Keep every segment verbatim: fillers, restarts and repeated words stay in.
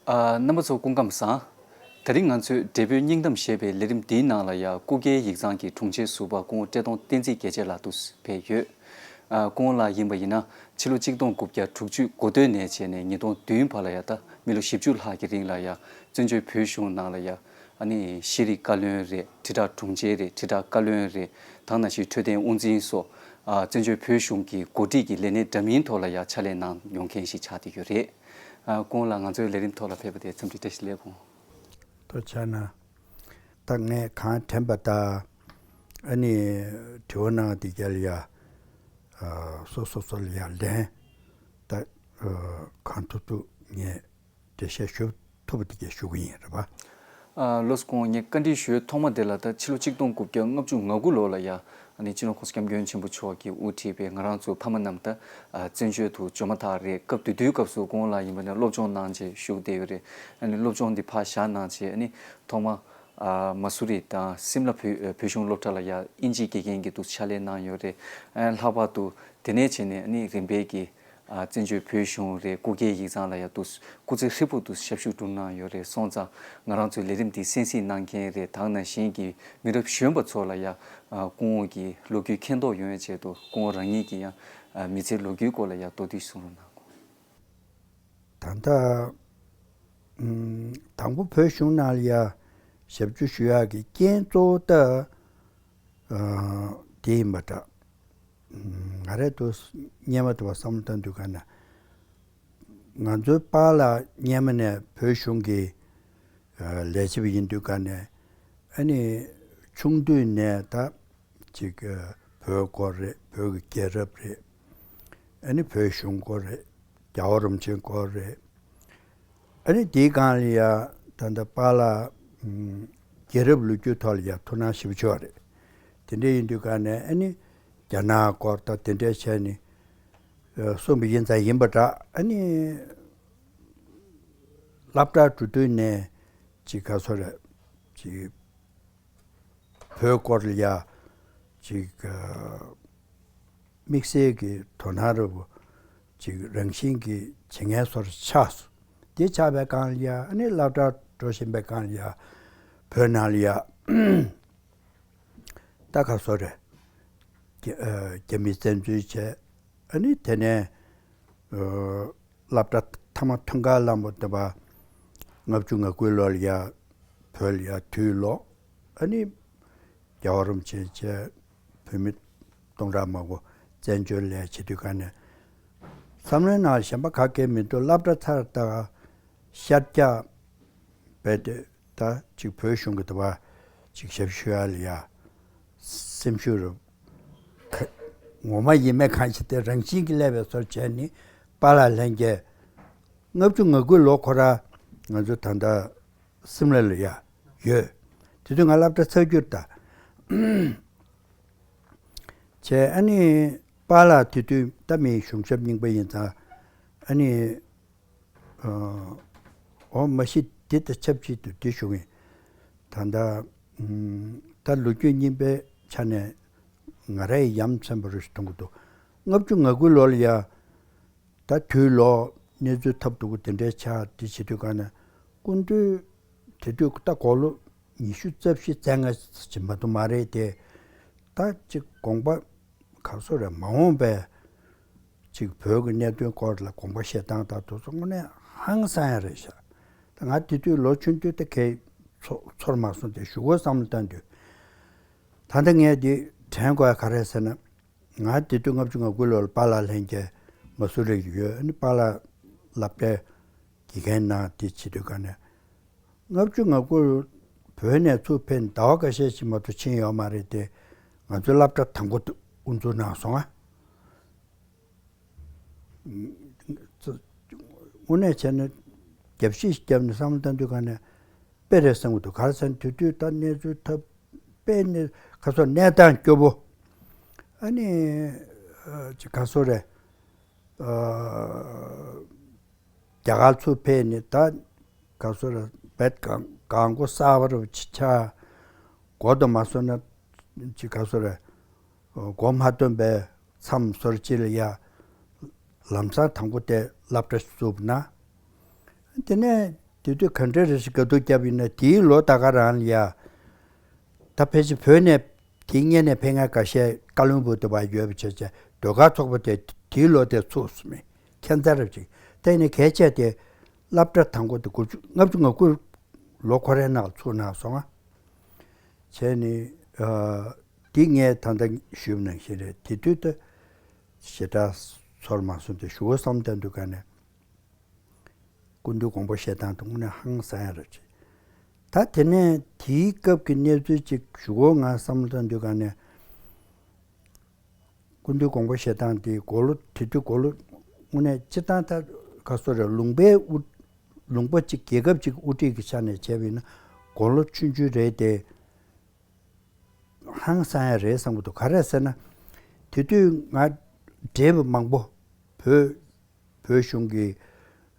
ཨ། རྣམ་པ་ཚོ་སྐུ་ཁམས་བཟང་། དེ་རིང་ང་ཚོས་འབྲས་བུའི་སྙིང་གཏམ་ཞེས་པའི་ལས་རིམ་འདིའི་ནང་ལ་ཡ་སྐུ་སྒེར་ཡིག་ཚང་གི་དྲུང་ཆེ་ཟུར་པ་སྐུ་ངོ་བཀྲས་མཐོང་བསྟན་འཛིན་རྒྱལ་མཚན་ལགས་འདུག་སེ་ཕེབས་ཡོད། ཨ། སྐུ་ངོ་ལགས་ཡིན་པ་ཡིན་ན་ཕྱི་ལོ་གཅིག་སྟོང་དགུ་བརྒྱ་དྲུག་ཅུ་འགོ་སྟོད་ནས་བྱས་ནས་ཉིས་སྟོང་བདུན་བར་ལ་ཡ་ད་མི་ལོ་བཞི་བཅུ་ལྷག་གི་རིང་ལ་ཡ་བཙན་བྱོལ་བོད་གཞུང་ནང་ལ་ཡ་ཨ་ནི་ཤེས་རིག་བཀའ་བློན་རེད། དྲིལ་བསྒྲགས་དྲུང་ཆེ་རེད། དྲིལ་བསྒྲགས་བཀའ་བློན་རེད། ད་ག་ནང་བཞིན་འཕྲོད་བསྟེན་དབུ་འཛིན་སོགས་ཨ་བཙན་བྱོལ་བོད་གཞུང་གི་འགོ་ཁྲིད་ཀྱི་ལས་སྣེ་འདྲ་མིན་ཐོག་ལ་ཡ་ཕྱག་ལས་གནང་མྱོང་མཁན་ཞིག་ཆགས་བསྡད་ཡོད་རེད། ཨ། སྐུ་ངོ་ལགས་ང་ཚོའི་ལས་རིམ་ཐོག་ལ་ཕེབས་པ་དེ་འཚམས་འདྲི་བཀྲ་ཤིས་བདེ་ལེགས། ཐུགས་རྗེ་གནང་། ད་ངས་གང་དྲན་པ་ལྟར་ཨ་ནི་དྲི་བ་གནང་དེ་ག་ལ་ཡ་ཨ་སོ་སོ་སོ་ལ་ཡ་ལན་ད་ཨ་གང་ཐུབ་ཐུབ་ངས་འགྲེལ་བཤད་ཞུ་ཐུབ་པ་དེ་ག་ཞུ་གི་ཡིན་རེད་པ། ཨ། ལགས་སོ། སྐུ་ངོ་ངས་བཀའ་འདྲི་ཞུ་ཐོག་མ་དེ་ལ་ད་ཕྱི་ལོ་གཅིག་སྟོང་དགུ་བརྒྱ་ལྔ་བཅུ་ང་དགུ་ལོ་ལ་ཡ་ཨ་ནི་སྤྱི་ནོར་༸གོང་ས་༸སྐྱབས་མགོན་ཆེན་པོ་མཆོག་གིས་དབུ་ཁྲིད་པའི་ང་རང་ཚོ་ཕ་མ་རྣམས་ད་ཨ་བཙན་བྱོལ་དུ་འབྱོར་མ་ཐག་རེད། སྐབས་དེ་དུས་སྐབས་སུ་སྐུ་ངོ་ལགས་ཡིན་པ་ན་སློབ་སྦྱོང་གནང་བྱས་བཞུགས་བསྡད་ཡོད་རེད། ཨ་ནི་སློབ་སྦྱོང་འདི་ཕར་བཞག་གནང་བྱས་ཨ་ནི་ཐོག་མ་ཨ་མ་སུ་རི་དང་སིམ་ལ་བོད་བོད་གཞུང་སློབ་གྲྭ་ལ་ཡ་དབྱིན་ཇིའི་དགེ་རྒན་གྱི་འདུག་ཕྱག་ལས་གནང་ཡོད་རེད། ཨ་ལྷག་པར་དུ་དེ་ནས་བྱས་ནས་ཨ་ནི་རིམ་པས་ཀྱི་ཨ་བཙན་བྱོལ་བོད་གཞུང་རེད། སྐུ་སྒེར་ཡིག་ཚང་ལ་ཡ་འདུག་སྐུ་ཚེ་ཧྲིལ་པོ་འདུག་ཞབས་ཞུ་བསྒྲུབས་གནང་ཡོད་རེད། སོང་ཙང་ང་རང་ཚོའི་ལས་རིམ་འདི་གསན་གཟིགས་གནང་མཁན་རེད། ད་ག་ནང་བཞིན་གྱི་མི་རབས་གཞོན་པ་ཚོ་ལ་ཡ་ཨ་སྐུ་ངོ་གི་ལོ་རྒྱུས་མཁྱེན་རྟོགས་ཡོང་བའི་ཆེད་དུ་སྐུ་ངོ་རང་ཉིད་ཀྱི་ཡང་ཨ་མི་ཚེའི་ལོ་རྒྱུས་སྐོར་ལ་ཡ་མདོར་བསྡུས་གསུང་རོགས་གནང་། ད་ལྟ་ཨུམ་དང་པོ་བོད་གཞུང་ནང་ལ་ཡ་ཞབས་ཞུ་ཞུ་ཡག་གི་རྐྱེན་གཙོ་བོ་ད་ཨ་དེ་ཡིན་པ་འདྲ། ང་རང་ཚོ་སྔོན་མ་དུ་བ་བསམ་བློ་བཏང་དུས་ག་ནས་ང་ཚོའི་པཱ་ལགས་སྔོན་མ་ནས་བོད་གཞུང་གི་ལས་བྱེད་པ་ཡིན་དུས་ག་ནས་ཨ་ནི་ཆུང་དུས་ནས་ད་ཅིག་བོད་སྐོར་རེད། བོད་ཀྱི་རྒྱལ་རབས་རེད། ཨ་ནི་བོད་གཞུང་སྐོར་རེད། རྒྱལ་བ་རིན་པོ་ཆེའི་སྐོར་རེད། ཨ་ནི་དེའི་སྒང་ལ་ཡ་ད་ལྟ་པཱ་ལགས་རྒྱལ་རབས་ལོ་རྒྱུས་ཐོག་ལ་ཡ་ཐུགས་སྣང་ཞེ་པོ་ཅིག་ཡོད་རེད། དེ་འདྲ་ཡིན་དུས་ག་ནས་ཨ་ནི་རྒྱ་ནག་སྐོར་དང་དེ་འདྲ་བྱས་ནས་གསུངས་པ་ཡིན་ཙང་ཡིན་པ་འདྲ། ཨ་ནི་སློབ་གྲྭ་འགྲོ་དུས་ནས་ཅིག་ག་ཚོད་རེད། ཅིག་བོད་སྐོར་ལ་ཡ་ཅིག་དམིགས་བསལ་གྱི་དོ་སྣང་རབ་ཅིག་རང་བཞིན་གྱི་བྱེད་མཁན་ཚོར་ཆགས་སོང་། དེ་ཆགས་པའི་སྒང་ལ་ཡ་ཨ་ནི་སློབ་གྲྭ་འགྲོ་བཞིན་པའི་སྒང་ལ་ཡ་བོད་ནང་ལ་ཡ་ད་ག་ཚོད་རེད། རྒྱ་ཨ་རྒྱ་མི་བཙན་འཛུལ་བྱས། ཨ་ནི་དེ་ནས་ཨ་སློབ་གྲྭ་མཐའ་མ་ཐོན་ཁ་བླངས་པ་དེ་བ་ལྔ་བཅུ་ང་དགུ་ལོ་ལ་ཡ་བོད་ལ་ཡ་དུས་ལོག་ཨ་ནི་རྒྱལ་བ་རིན་པོ་ཆེ་བྱས། བོད་མི་སྟོང་ཕྲག་མང་པོ་བཙན་བྱོལ་ལ་ཡ་བྱེད་དུས་ག་ནས་བསམ་བློའི་ནང་གཞན་པ་ག་གེ་མི་འདུག་སློབ་གྲྭ་ཚར་ད་ཤར་རྒྱག་བས་ཏེ་ད་ཅིག་བོད་གཞུང་གི་དུ་བ་ཅིག་ཞབས་ཞུ་ཡ་ལ་ཡ་སེམས་ཤུགས་རུ་ཁ་ངོ་མ་ཡིན་མེད་གང་ཞིག་དེ་རང་བཞིན་གྱིས་སླེབས་པའི་ཚོར་བྱས་ནི་པཱ་ལགས་ལྷན་རྒྱས་ལྔ་བཅུ་ང་དགུ་ལོ་ཁོ་ར་ང་ཚོ་ད་ལྟ་སིམ་ལ་ལ་ཡ་ཡོད། དེ་དུས་ང་སློབ་གྲྭ་ཚར་གྱུར་ད། བྱས་ཨ་ནི་པཱ་ལགས་དེ་དུས་ད་མི་གཞུང་ཞབས་རྙིང་པ་ཡིན་ཙང་ཨ་ནི་འོ་མ་གཞི་འདི་དང་ཆབས་ཅིག་ཏུ་འདི་ཞུ་གི་ཡིན། ད་ལྟ་ད་ལོ་རྒྱུས་རྙིང་པའི་ཆ་ནས་ང་རའི་ཡ་མཚན་པ་རུ་ཞིག་མཐོང་གི་འདུག་ལྔ་བཅུ་ང་དགུ་ལོ་ལ་ཡ་ད་དུས་ལོ་གནས་ཚུལ་ཐབས་སྡུག་པོ་དེ་འདྲའི་ཆགས་དེ་བྱེད་དུས་ག་ནས་སྐུ་མདུན་དེ་དུས་ད་དགུང་ལོ་ཉི་ཤུ་རྩ་བཞི་རྩ་ལྔ་ཅིག་མ་གཏོགས་མ་རེད་དེ། ད་ཅིག་དགོངས་པ་ག་སོ་རེད། མ་འོངས་པའི་ཅིག་བོད་ཀྱི་གནད་དོན་སྐོར་ལ་དགོངས་པ་བཞེས་སྟངས་དང་དེ་ཚོ་དངོས་གནས་ཧང་སང་ཡ་རེད་ཤག་ད་ང་དེ་དུས་ལོ་ཆུང་དུས་ད་གས་ཚོ་ཚོར་མ་སོང་སྟེ་གཞུག་གུ་བསམ་བློ་བཏང་དུས། ད་ལྟ་ངས་འདི་དྲན་དགོས་ཡ་ག་རེ་ཟེར་ན། ང་དེ་དུས་ལྔ་བཅུ་ང་དགུ་ལོར་པཱ་ལགས་ལྷན་རྒྱས་མ་སུ་རི་ཡོད། ཨ་ནི་པཱ་ལགས་སློབ་གྲྭའི་དགེ་རྒན་གནང་དེ་བྱེད་དུས་ག་ནས་ལྔ་བཅུ་ང་དགུ་བོད་ནས་ཚུར་ཕེབས་ཟླ་བ་ཁ་ཤས་ཤིག་མ་གཏོགས་ཕྱིན་ཡོད་མ་རེད་དེ། ང་ཚོའི་སློབ་གྲྭ་དང་པོ་དབུ་འཛུགས་གནང་སོང་ང་། དངོས་གནས་བྱས་ན་རྒྱབ་བཤིག་བརྒྱབ་ནས་བསམ་བློ་བཏང་དུས་ག་ནས་དཔེ་རེད་བསམ་གྱི་འདུག་ག་རེ་ཟེར་ན་དེ་དུས་ད་གནས་ཚུལ་ཐབས་དཔེ་ནི་ག་སོ་གནས་སྟངས་སྐྱོ་པོ། ཨ་ནི་ཅིག་ག་སོ་རེད། རྒྱ་གར་ཚུར་ཕེབས་ནས་ད་ག་སོ་རེད། བེད་གང་གང་གོ་གསར་པ་རུ་ཆ་གོ་དང་མ་སོ་ན་ཅིག་ག་སོ་རེད། གོ་མ་ཐོན་པའི་མཚམས་སོར་ཅི་ལ་ཡ་ལམ་སང་དང་པོ་དེ་སློབ་གྲྭ་བཙུགས་ན། དེ་ནས་ དེ་དུས་ག་འདྲ་རེ་ཞིག་དགའ་སྡུག་བརྒྱབ་ཡིན་ན། དེའི་ལོ་ད་ག་རང་ལ་ཡ། ད་ཕལ་ཆེར་བོད་ནས་དེའི་སྔོན་ནས་ཕེབས་མཁན་འགའ་ཤས་ཀ་ལོན་སྦུག་དུ་བ་ཡོད་པ་བྱས་བྱས། ཟློས་གར་ཚོགས་པ་དེ་དེའི་ལོ་དེར་ཚུགས་སོང་མེད། ཁྱད་མཚར་རབ་ཅིག་དེ་ནི་གལ་ཆེ་སྟེ། སློབ་གྲྭ་དང་པོ་དེ་དགུ་བཅུ་ལྔ་བཅུ་ང་དགུ་ལོ་ཁོ་རའི་ནང་ཚུགས་གནང་སོང་ང་། བྱས་ནས་ཨ། འདི་ངས་ད་ལྟ་ཞུས་པ་ནང་བཞིན་རེད། དེ་དུས་ད་ཞེ་དྲག་ཚོར་མ་སོང་སྟེ། གཞུག་གུ་བསམ་བློ་བཏང་དུས་ག་ནས། སྐུ་མདུན་དགོངས་པ་བཞེས་སྟངས་དེ་དངོས་གནས་ཧང་སང་ཡ་རབ་ཅིག་ད་དེ་ནས་དེའི་སྐབས་ཀྱི་གནས་ཚུལ་ཅིག་གཞུག་གུ་ང་བསམ་བློ་བཏང་དུས་ག་ནས། སྐུ་མདུན་དགོངས་པ་བཞེས་སྟངས་དེ་དགུང་ལོ། དེ་དུས་དགུང་ལོ་དངོས་གནས་སྤྱིར་བཏང་ད་ག་སོ་རེད། ལུང་པའི་དབུ། ལུང་པ་གཅིག་རྒྱལ་ཁབ་གཅིག་དབུ་ཁྲིད་ཀྱི་ཆ་ནས་བྱས་པ་ཡིན་ན་དགུང་ལོ་ཆུང་ཆུང་རེད་དེ། ཧང་སང་ཡ་རེད་བསམ་གྱི་འདུག་ག་རེ་ཟེར་ན། དེ་དུས་ང་བགྲེས་པ་མང་པོ། བོད། བོད་གཞུང་གི་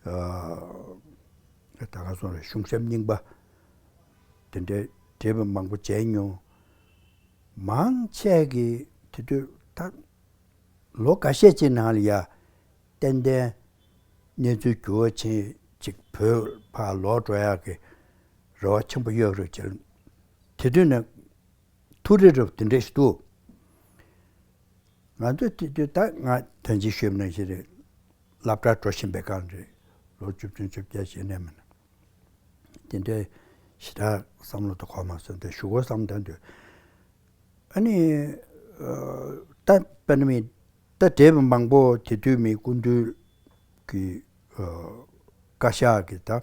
ཨ། ད་ག་སོང་རེད། གཞུང་ཞབས་རྙིང་པ་དེ་འདྲའི་བགྲེས་པ་མང་པོ་མཇལ་མྱོང་། མང་ཆེ་གིས་དེ་དུས་ད་ལོ་འགའ་ཤས་ཅིག་ནང་ལ་ཡ། ཏན་ཏན་གནས་ཚུལ་འགྱུར་བ་ཕྱིན་ཅིག་བོད་ཕར་ལོག་འགྲོ་ཡག་གི་རེ་བ་ཆེན་པོ་ཡོད་རེད་ཅེས། དེ་དུས་ནས་ཐུགས་རེ་རེ་བ་དེ་འདྲ་ཞིག་འདུག་ང་ཚོ་དེ་དུས་ད་ང་ད་གིན་ཞུས་པ་ནང་བཞིན་རེད། སློབ་གྲྭར་འགྲོ་བཞིན་པའི་སྒང་རེད། ལོ་བཅུ་བདུན་བཅོ་བརྒྱད་ཞེ་ནས་མིན་ན། དེ་འདྲའི་ཞེ་དྲག་བསམ་བློ་དང་གོ་མ་སོང་སྟེ། གཞུག་གུ་བསམ་བློ་བཏང་དུས། ཨ་ནི་ཨ། ད་དཔེར་ན་མི། ད་བགྲེས་པ་མང་པོ་དེ་དུས་མི་སྐུ་མདུན་གྱི་ཨ། བཀའ་ཤག་གི་ད་ཨ།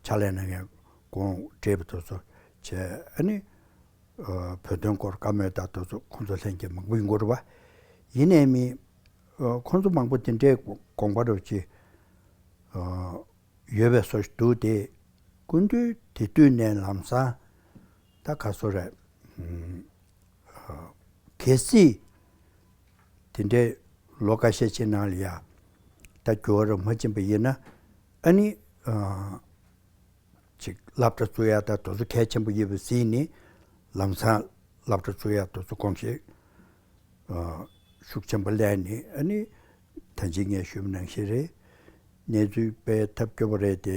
ཕྱག་ལས་གནང་མཁན་གོང་བགྲེས་པ་དེ་ཚོ་བྱས། ཨ་ནི་ཨ། བོད་དོན་སྐོར་བཀའ་མོལ་དང་དེ་ཚོ་ཁོང་ཚོ་ལྷན་རྒྱས་མང་པོ་ཡོང་གི་རེད་པ། ཡིན་ནའི་མི་ཨ། ཁོང་ཚོ་མང་པོ་དེ་འདྲའི་དགོངས་པ་རེད་ཅེས་ཨ། ཡོད་པའི་བཟོ་ཞིག་འདུག་སྟེ། སྐུ་མདུན་དེ་དུས་ནས་ལམ་སང་ད་ག་སོ་རེད། ཨ། གལ་སྲིད་དེ་འདྲའི་ལོ་འགའ་ཤས་ཅིག་ནང་ལ་ཡ། ད་འགྱུར་བ་རུ་མ་ཕྱིན་པ་ཡིན་ན། ཨ་ནི་ཨ། ཅིག་སློབ་གྲྭ་བཙུགས་ཡ་ད་དེ་ཚོ་གལ་ཆེན་པོ་ཡིན་པ་གཟིགས་ནས། ལམ་སང་སློབ་གྲྭ་བཙུགས་ཡ་དེ་ཚོ་དགོངས་བཞེས་ཨ། ཤུགས་ཆེན་པོ་སླེབས་ནས། ཨ་ནི་ད་གིན་ངས་ཞུས་པ་ནང་བཞིན་རེད། གནས་ཚུལ་དཔེ་ཐབས་སྐྱོ་པོ་རེད་དེ།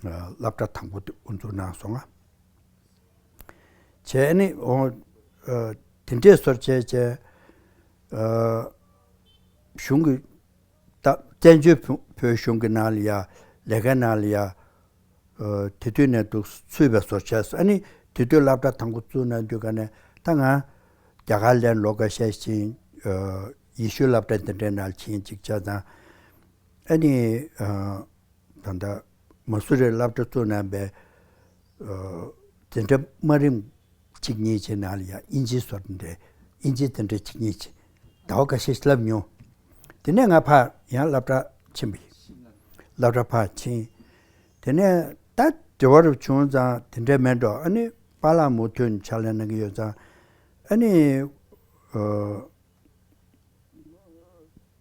ཨ། སློབ་གྲྭ་དང་པོ་དེ་དབུ་འཛུགས་གནང་སོང་ང་། བྱས་ནས་འོ། ཨ། དེ་འདྲའི་བཟོ་བྱས་བྱས། ཨ། གཞུང་གི་ད་བཙན་བྱོལ་བོད་གཞུང་གི་ནང་ལ་ཡ། ལས་ཀའི་ནང་ལ་ཡ། ཨ། དེ་དུས་ནས་འདུག་ཚུད་པའི་བཟོ་བྱས་སོང་། ཨ་ནི་དེ་དུས་སློབ་གྲྭ་དང་པོ་བཙུགས་གནང་དུས་ག་ནས་ད་ང་རྒྱ་གར་ལ་ལོ་འགའ་ཤས་ཕྱིན། ཨ། ཡེ་ཤུའི་སློབ་གྲྭ་འདི་འདྲའི་ནང་ཕྱིན་ཅིག་བྱས་ཙང་། ཨ་ནི་ཨ། ད་ལྟ་མ་སུ་རིར་སློབ་གྲྭ་བཙུགས་གནང་བའི་ཨ། འཛིན་གྲྭ་དམའ་རིམ་གཅིག་གཉིས་ཅིག་ནང་ལ་ཡ་དབྱིན་ཇིའི་བཟོ་འདྲ། དབྱིན་ཇིའི་འཛིན་གྲྭ་གཅིག་གཉིས་ཅིག་ཟླ་བ་འགའ་ཤས་ཤིག་བསླབས་མྱོང་། དེ་ནས་ང་ཕར་ཡང་སློབ་གྲྭ་ཕྱིན་པ་ཡིན། སློབ་གྲྭ་ཕར་ཕྱིན། དེ་ནས་ད་འབྲེལ་བ་རུ་བྱུང་ཙང་དེ་འདྲས་མེད་འགྲོ། ཨ་ནི་པཱ་ལགས་མུ་མཐུད་ཕྱག་ལས་གནང་གི་ཡོད་ཙང་། ཨ་ནི་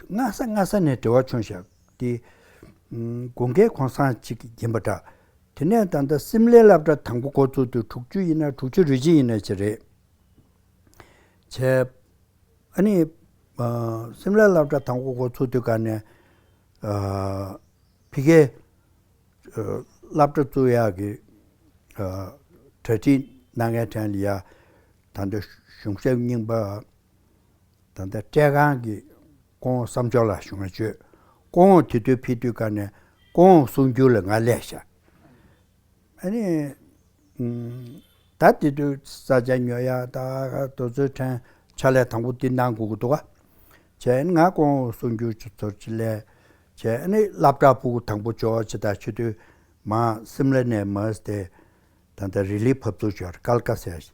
ཨ། སྔ་ས་སྔ་ས་ནས་འབྲེལ་བ་བྱུང་ཤག་དེ་ཨ། དགུན་ཁའི་གུང་སེང་ཅིག་ཡིན་པ་འདྲ། དེ་ནས་ད་ལྟ་སིམ་ལའི་སློབ་གྲྭ་དང་པོ་འགོ་བཙུགས་དུས་དྲུག་ཅུ་ཡིན་ན། དྲུག་ཅུ་རེ་གཅིག་ཡིན་ན་ཅིག་རེད། བྱས། ཨ་ནི་ཨ། སིམ་ལའི་སློབ་གྲྭ་དང་པོ་འགོ་བཙུགས་དུས་ག་ནས་ཨ། ཕ་གིའི་ཨ། སློབ་གྲྭ་བཙུགས་ཡག་གི་ཨ། གྲ་སྒྲིག་གནང་མཁན་གྲས་ལ་ཡ། ད་ལྟ་གཞུང་ཞབས་རྙིང་པ། ད་ལྟ་བཀྲས་ཁང་གི་སྐུ་ངོ་བསམ་འབྱོར་ལགས་བཞུགས་ན་བྱོས། སྐུ་ངོ་དེ་དུས་ཕེབས་དུས་ག་ནས་སྐུ་ངོ་གསུང་སྒྱུར་ལ་ང་སླེབས་ཤག་ཨ་ནི་ཨ། ད་དེ་དུས་ས་ཆ་ཉོ་ཡ་ད་དེ་ཚོའི་ཕྲན་ཕྱག་ལས་དང་པོ་འདི་གནང་དགོས་ཀྱི་འདུག་ག་བྱས་ནས་ང་སྐུ་ངོ་གསུང་སྒྱུར་ཚོར་ཅིག་སླེབས། བྱས་ནས་སློབ་གྲྭ་ཕྲུ་གུ་དང་པོ་འབྱོར་བ་ཅིག་དང་། ཆུ་དུས་མ་སིམ་ལ་ནས་མ་དེ། ད་ལྟ་རི་ལི་ཕབ་ཚུགས་ཞོར་ཀལ་ཀ་ཟེར།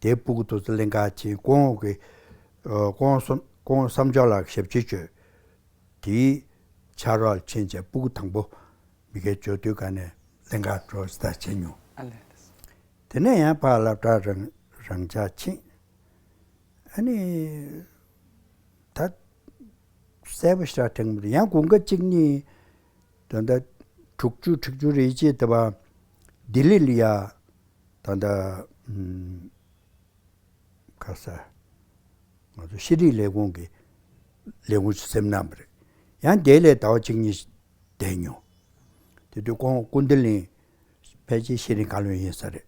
དེའི་ཕྲུ་གུ་དེ་ཚོ་ལེན་ག་ཕྱིན། སྐུ་ངོ་གི་ཨ། སྐུ་ངོ་བསམ། སྐུ་ངོ་བསམ་འབྱོར་ལགས་ཞབས་ཕྱི་བྱོས། དེའི་ཕྱག་རོགས་ཕྱིན་བྱས་ཕྲུ་གུ་དང་པོ་མ་གི་འབྱོར་དུས་ག་ནས་ལེན་ག་འགྲོ་ཟེར་ད་བྱས་མྱོང་། ཨ་ལས། དེ་ནས་ཡང་ཕར་སློབ་གྲྭ་རང་རང་འཇགས་ཕྱིན། ཨ་ནི་ད་གསལ་པོ་ཞེ་དྲག་དྲན་གྱི་མི་འདུག་ཡང་དགུན་ཁ་གཅིག་གཉིས། ད་ལྟ་དྲུག་ཅུ་དྲུག་ཅུ་རེ་གཅིག་དེ་བར་ལྡི་ལི་ལ་ཡ། ད་ལྟ་ཨམ། ག་ས། ང་ཚོ་ཤེས་རིག་ལས་ཁུངས་ཀྱི་ལས་ཁུངས་ཤིག་སེམས་གནང་བ་རེད། ཡང་དེ་ལས་ཟླ་བ་གཅིག་གཉིས་བསྡད་མྱོང་། དེ་དུས་ཁོང་སྐུ་མདུན་གླིང་ཕལ་ཆེར་ཤེས་རིག་བཀའ་བློན་ཡིན་ས་རེད།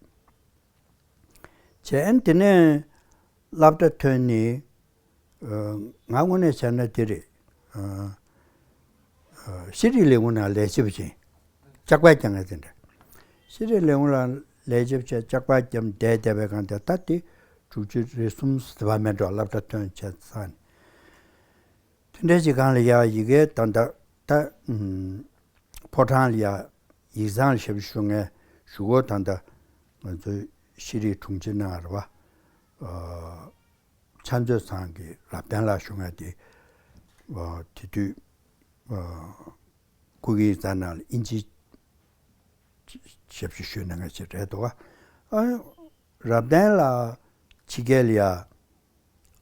བྱས་ཨ་ནི་དེ་ནས་སློབ་གྲྭ་ཐོན་ནས། ཨ། ང་དངོས་གནས་བྱས་ན་དེ་རེད། ཨ། ཨ། ཤེས་རིག་ལས་ཁུངས་ནང་ལས་བྱེད་པ་བྱས། ལྕགས་པར་རྒྱག་མཁན་དེ་འདྲ། ཤེས་རིག་ལས་ཁུངས་ལ་ལས་བྱེད་པ་བྱས། ལྕགས་པར་རྒྱབ་བསྡད་བསྡད་པའི་སྒང་དེ། ད་དེ་དྲུག་ཅུ་རེ་གསུམ་ཟེར་བ་མེད་འགྲོ། སློབ་གྲྭ་ཐོན་བྱས་ཚར་ནས། དེ་འདྲའི་ཅིག་སྒང་ལ་ཡ་ཡི་གེ་ད་ད་ད། ཨུམ། ཕོ་བྲང་ལ་ཡ་ཡིག་ཚང་ལ་ཞབས་ཞུ་ཞུ་མཁན་གཞུག་གུ་ད་ད་ང་ཚོའི་ཤེས་རིག་དྲུང་ཆེ་གནང་བ་རེད་པ། ཨ། ཕྱག་མཛོད་ཚང་གི་རབ་བརྟན་ལགས་ཞུ་མཁན་དེ། ཨ། དེ་དུས། ཨ། སྐུ་སྒེར་ཡིག་ཚང་ནང་ལ་དབྱིན་ཇིའི་ཞབས་ཞུ་ཞུས་གནང་མཁན་ཞིག་རེད་འདུག་ག། ཨ། རབ་བརྟན་ལགས་ཕྱི་རྒྱལ་ལ་ཡ་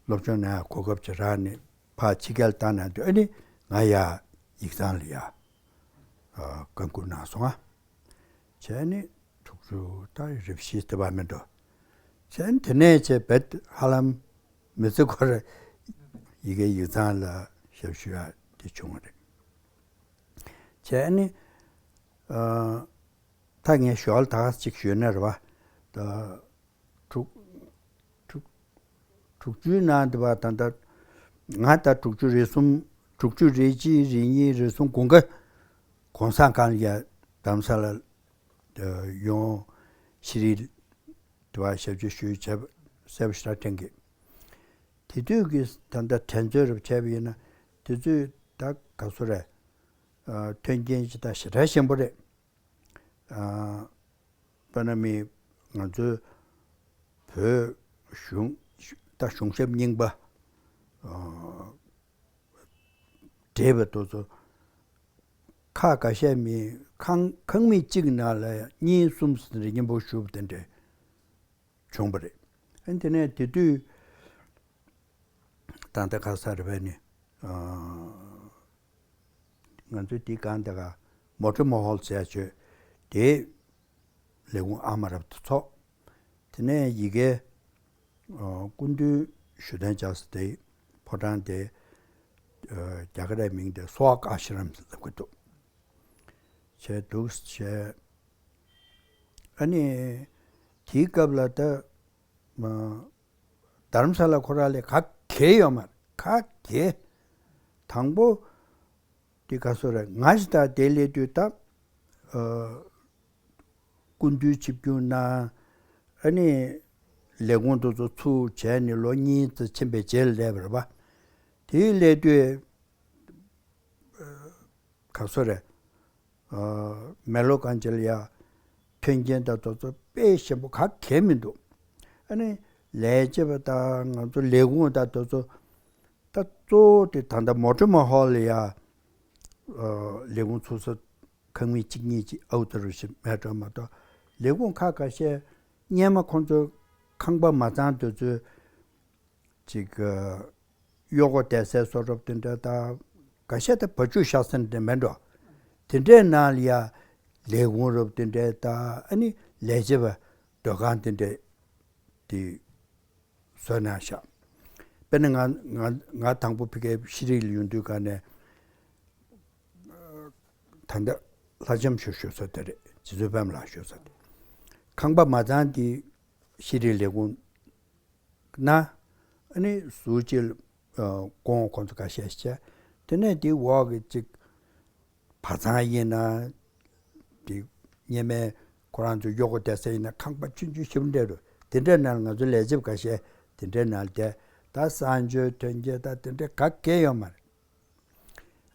སློབ་སྦྱོང་གནང་ཡ་གོ་སྐབས་ཅིག་རག་ནས་ཕར་ཕྱི་རྒྱལ་བཏང་གནང་དུས། ཨ་ནི་ང་ཡ་ཡིག་ཚང་ལ་ཡ། ཨ། བཀའ་འགུག་གནང་སོང་ང་། བྱས་ནས་དྲུག་ཅུ་ད་རེ་བཞི་ཟེར་བ་མེད་འགྲོ། བྱས་ནས་དེ་ནས་བྱས་རྦད་ཧ་ལམ་མི་ཚེ་ཁོ་ར་ཡི་གེ་ཡིག་ཚང་ལ་ཞབས་ཞུ་ཡ་དེ་བྱུང་བ་རེད། བྱས་ནས། ཨ། ད་ངས་ཞོར་ལ་ད་ག་ཅིག་ཞུས་ན་རེད་པ། ད་དྲུག་དྲུག་དྲུག་ཅུའི་ནང་དེ་བ་ད་ད་ང་ད་དྲུག་ཅུ་རེ་གསུམ། དྲུག་ཅུ་རེ་གཅིག་རེ་གཉིས་རེ་གསུམ་དགུན་ཁ་གུང་སེང་སྒང་ལ་ཡ་རྡ་རམ་ས་ལ་ཡོང་། ཤེས་རིག་དེ་བ་ཞབས་ཕྱི་ཞུས་བྱས་པ་གསལ་པོ་ཞེ་དྲག་དྲན་གི། དེ་དུས་ཀྱི་ད་ལྟ་དྲན་ཚོད་རེ་བྱས་པ་ཡིན་ན། དེ་ཚོས་ད་ག་ཚོད་རེད། ཨ། མཐུན་རྐྱེན་ཅིག་ད་ཞེ་དྲག་ཞན་པོ་རེད། ཨ། དཔེར་ན་མི་ང་ཚོའི་བོད་གཞུང་ད་གཞུང་ཞབས་རྙིང་པ། ཨ། བགྲེས་པ་དེ་ཚོ་ཁག་འགའ་ཤས་མི་ཁང་ཁང་མིག་གཅིག་ནང་ལ་གཉིས་གསུམ་ཟེར་ནས་མཉམ་པོ་བཞུགས་པ་དེ་འདྲ་བྱུང་བ་རེད། ཨ། དེ་ནས་དེ་དུས་ད་ལྟ་ག་ས་རེད་པས་ནི། ཨ། ང་ཚོའི་དེའི་སྒང་དེ་ག་མོ་ཊ་མ་ཧོལ་ཟེར་ཡ་བྱོས། དེའི་ལས་ཁུངས་ཨ་མ་རབ་ཏུ་ཚོགས། དེ་ནས་ཡི་གེ། ཨ། སྐུ་མདུན་ཞུ་དོན་བྱ་ས་དེ་ཕོ་བྲང་དེ། ཨ། རྒྱ་གར་ར་མིང་དེ་སོ་ཧཱ་ཨ་ཤ་རམ་ལབ་ཀྱི་འདུག་བྱས་འདུག་བྱས། ཨ་ནི་དེའི་སྐབས་ལ་ད། མ། རྡ་རམ་ས་ལ་ཁོ་རང་ལ་ག་གེ་ཡོད་མ་རེད། ག་གེ། དང་པོ་དེ་ག་ཚོད་རེད། ང་ཞིག་ད་དེ་སླེབས་དུས་ད། ཨ། སྐུ་མདུན་ཆིབས་བསྒྱུར་གནང་། ཨ་ནི་ལས་ཁུངས་དེ་ཚོ་ཚུར་བྱས་ནས་ལོ་གཉིས་ཙམ་ཕྱིན་པའི་རྗེས་ལ་སླེབས་པ་རེད་པ། དེ་སླེབས་དུས། ཨ། ག་ཚོད་རེད། ཨ། མེ་ལོ་གང་ཅི་ལ་ཡ་མཐུན་རྐྱེན་དང་དེ་ཚོ་དཔེ་ཞན་པོ་ག་གེ་མི་འདུག། ཨ་ནི་ལས་བྱེད་པ་དང་ང་ཚོ་ལས་ཁུངས་དང་དེ་ཚོ། ད་གཙོ་བོ་དེ་ད་ལྟ་མོ་ཊ་མ་ཧོལ་ལ་ཡ། ཨ། ལས་ཁུངས་ཚུགས་ས་ཁང་མིག་གཅིག་གཉིས་ཅིག་ཨའུ་ཏར་རུ་ཞིག་མེད་འགྲོ་མ་གཏོགས། ལས་ཁུངས་ཁག་ཁ་ཤས་སྔོན་མ་ཁོང་ཚོ་ཁང་པ་མ་ཚང་དུས་ཚོད་ཅིག། ཨ། གཡོག་པོ་བསྡད་སའི་བཟོ་གྲྭ་དེ་འདྲ་དང་། འགའ་ཤས་ད་བ་ཕྱུགས་བཞག་ས་དེ་མེད་འགྲོ། དེ་འདྲའི་ནང་ལ་ཡ་ལས་ཁུངས་རབ་དེ་འདྲའི་དང་། ཨ་ནི་ལས་བྱེད་པ་སྡོད་ཁང་དེ་འདྲའི་དེ་བཟོས་གནང་ཤག། དཔེར་ན་ང་ང་ང་དང་པོ་ཕ་གིའི་ཤེས་རིག་ལ་ཡོང་དུས་སྒང་ནས། ད་ལྟ་ལྷ་ལྕམ་ཞུ་ཞུ་ས་དེ་རེད། རྗེ་བཙུན་པད་མ་ལགས་ཞུ་ས་དེ། ཁང་པ་མ་ཚང་དེ་ཤེས་རིག་ལས་ཁུངས་ན། ཨ་ནི་ཟུར་གཅིག་ལ། ཨ། སྐུ་ངོ་ཁོང་ཚོ་འགའ་ཤས་བྱས། དེ་ནས་དེའི་འོག་གི་གཅིག་བ་ཚང་ཡིན་ན། དེ་སྔོན་མའི་ཁོ་རང་ཚོ་གཡོག་པོ་བསྡད་ས་ཡིན་ན་ཁང་པ་ཆུང་ཆུང་ཞིག་འདྲ་རུ། དེ་འདྲའི་ནང་ལ་ང་ཚོ་ལས་བྱེད་པ་འགའ་ཤས་དེ་འདྲའི་ནང་ལ་བསྡད། ད་གསང་སྤྱོད་ཐོན་སྐྱེད་ད་དེ་འདྲ་ག་གེ་ཡོད་མ་རེད།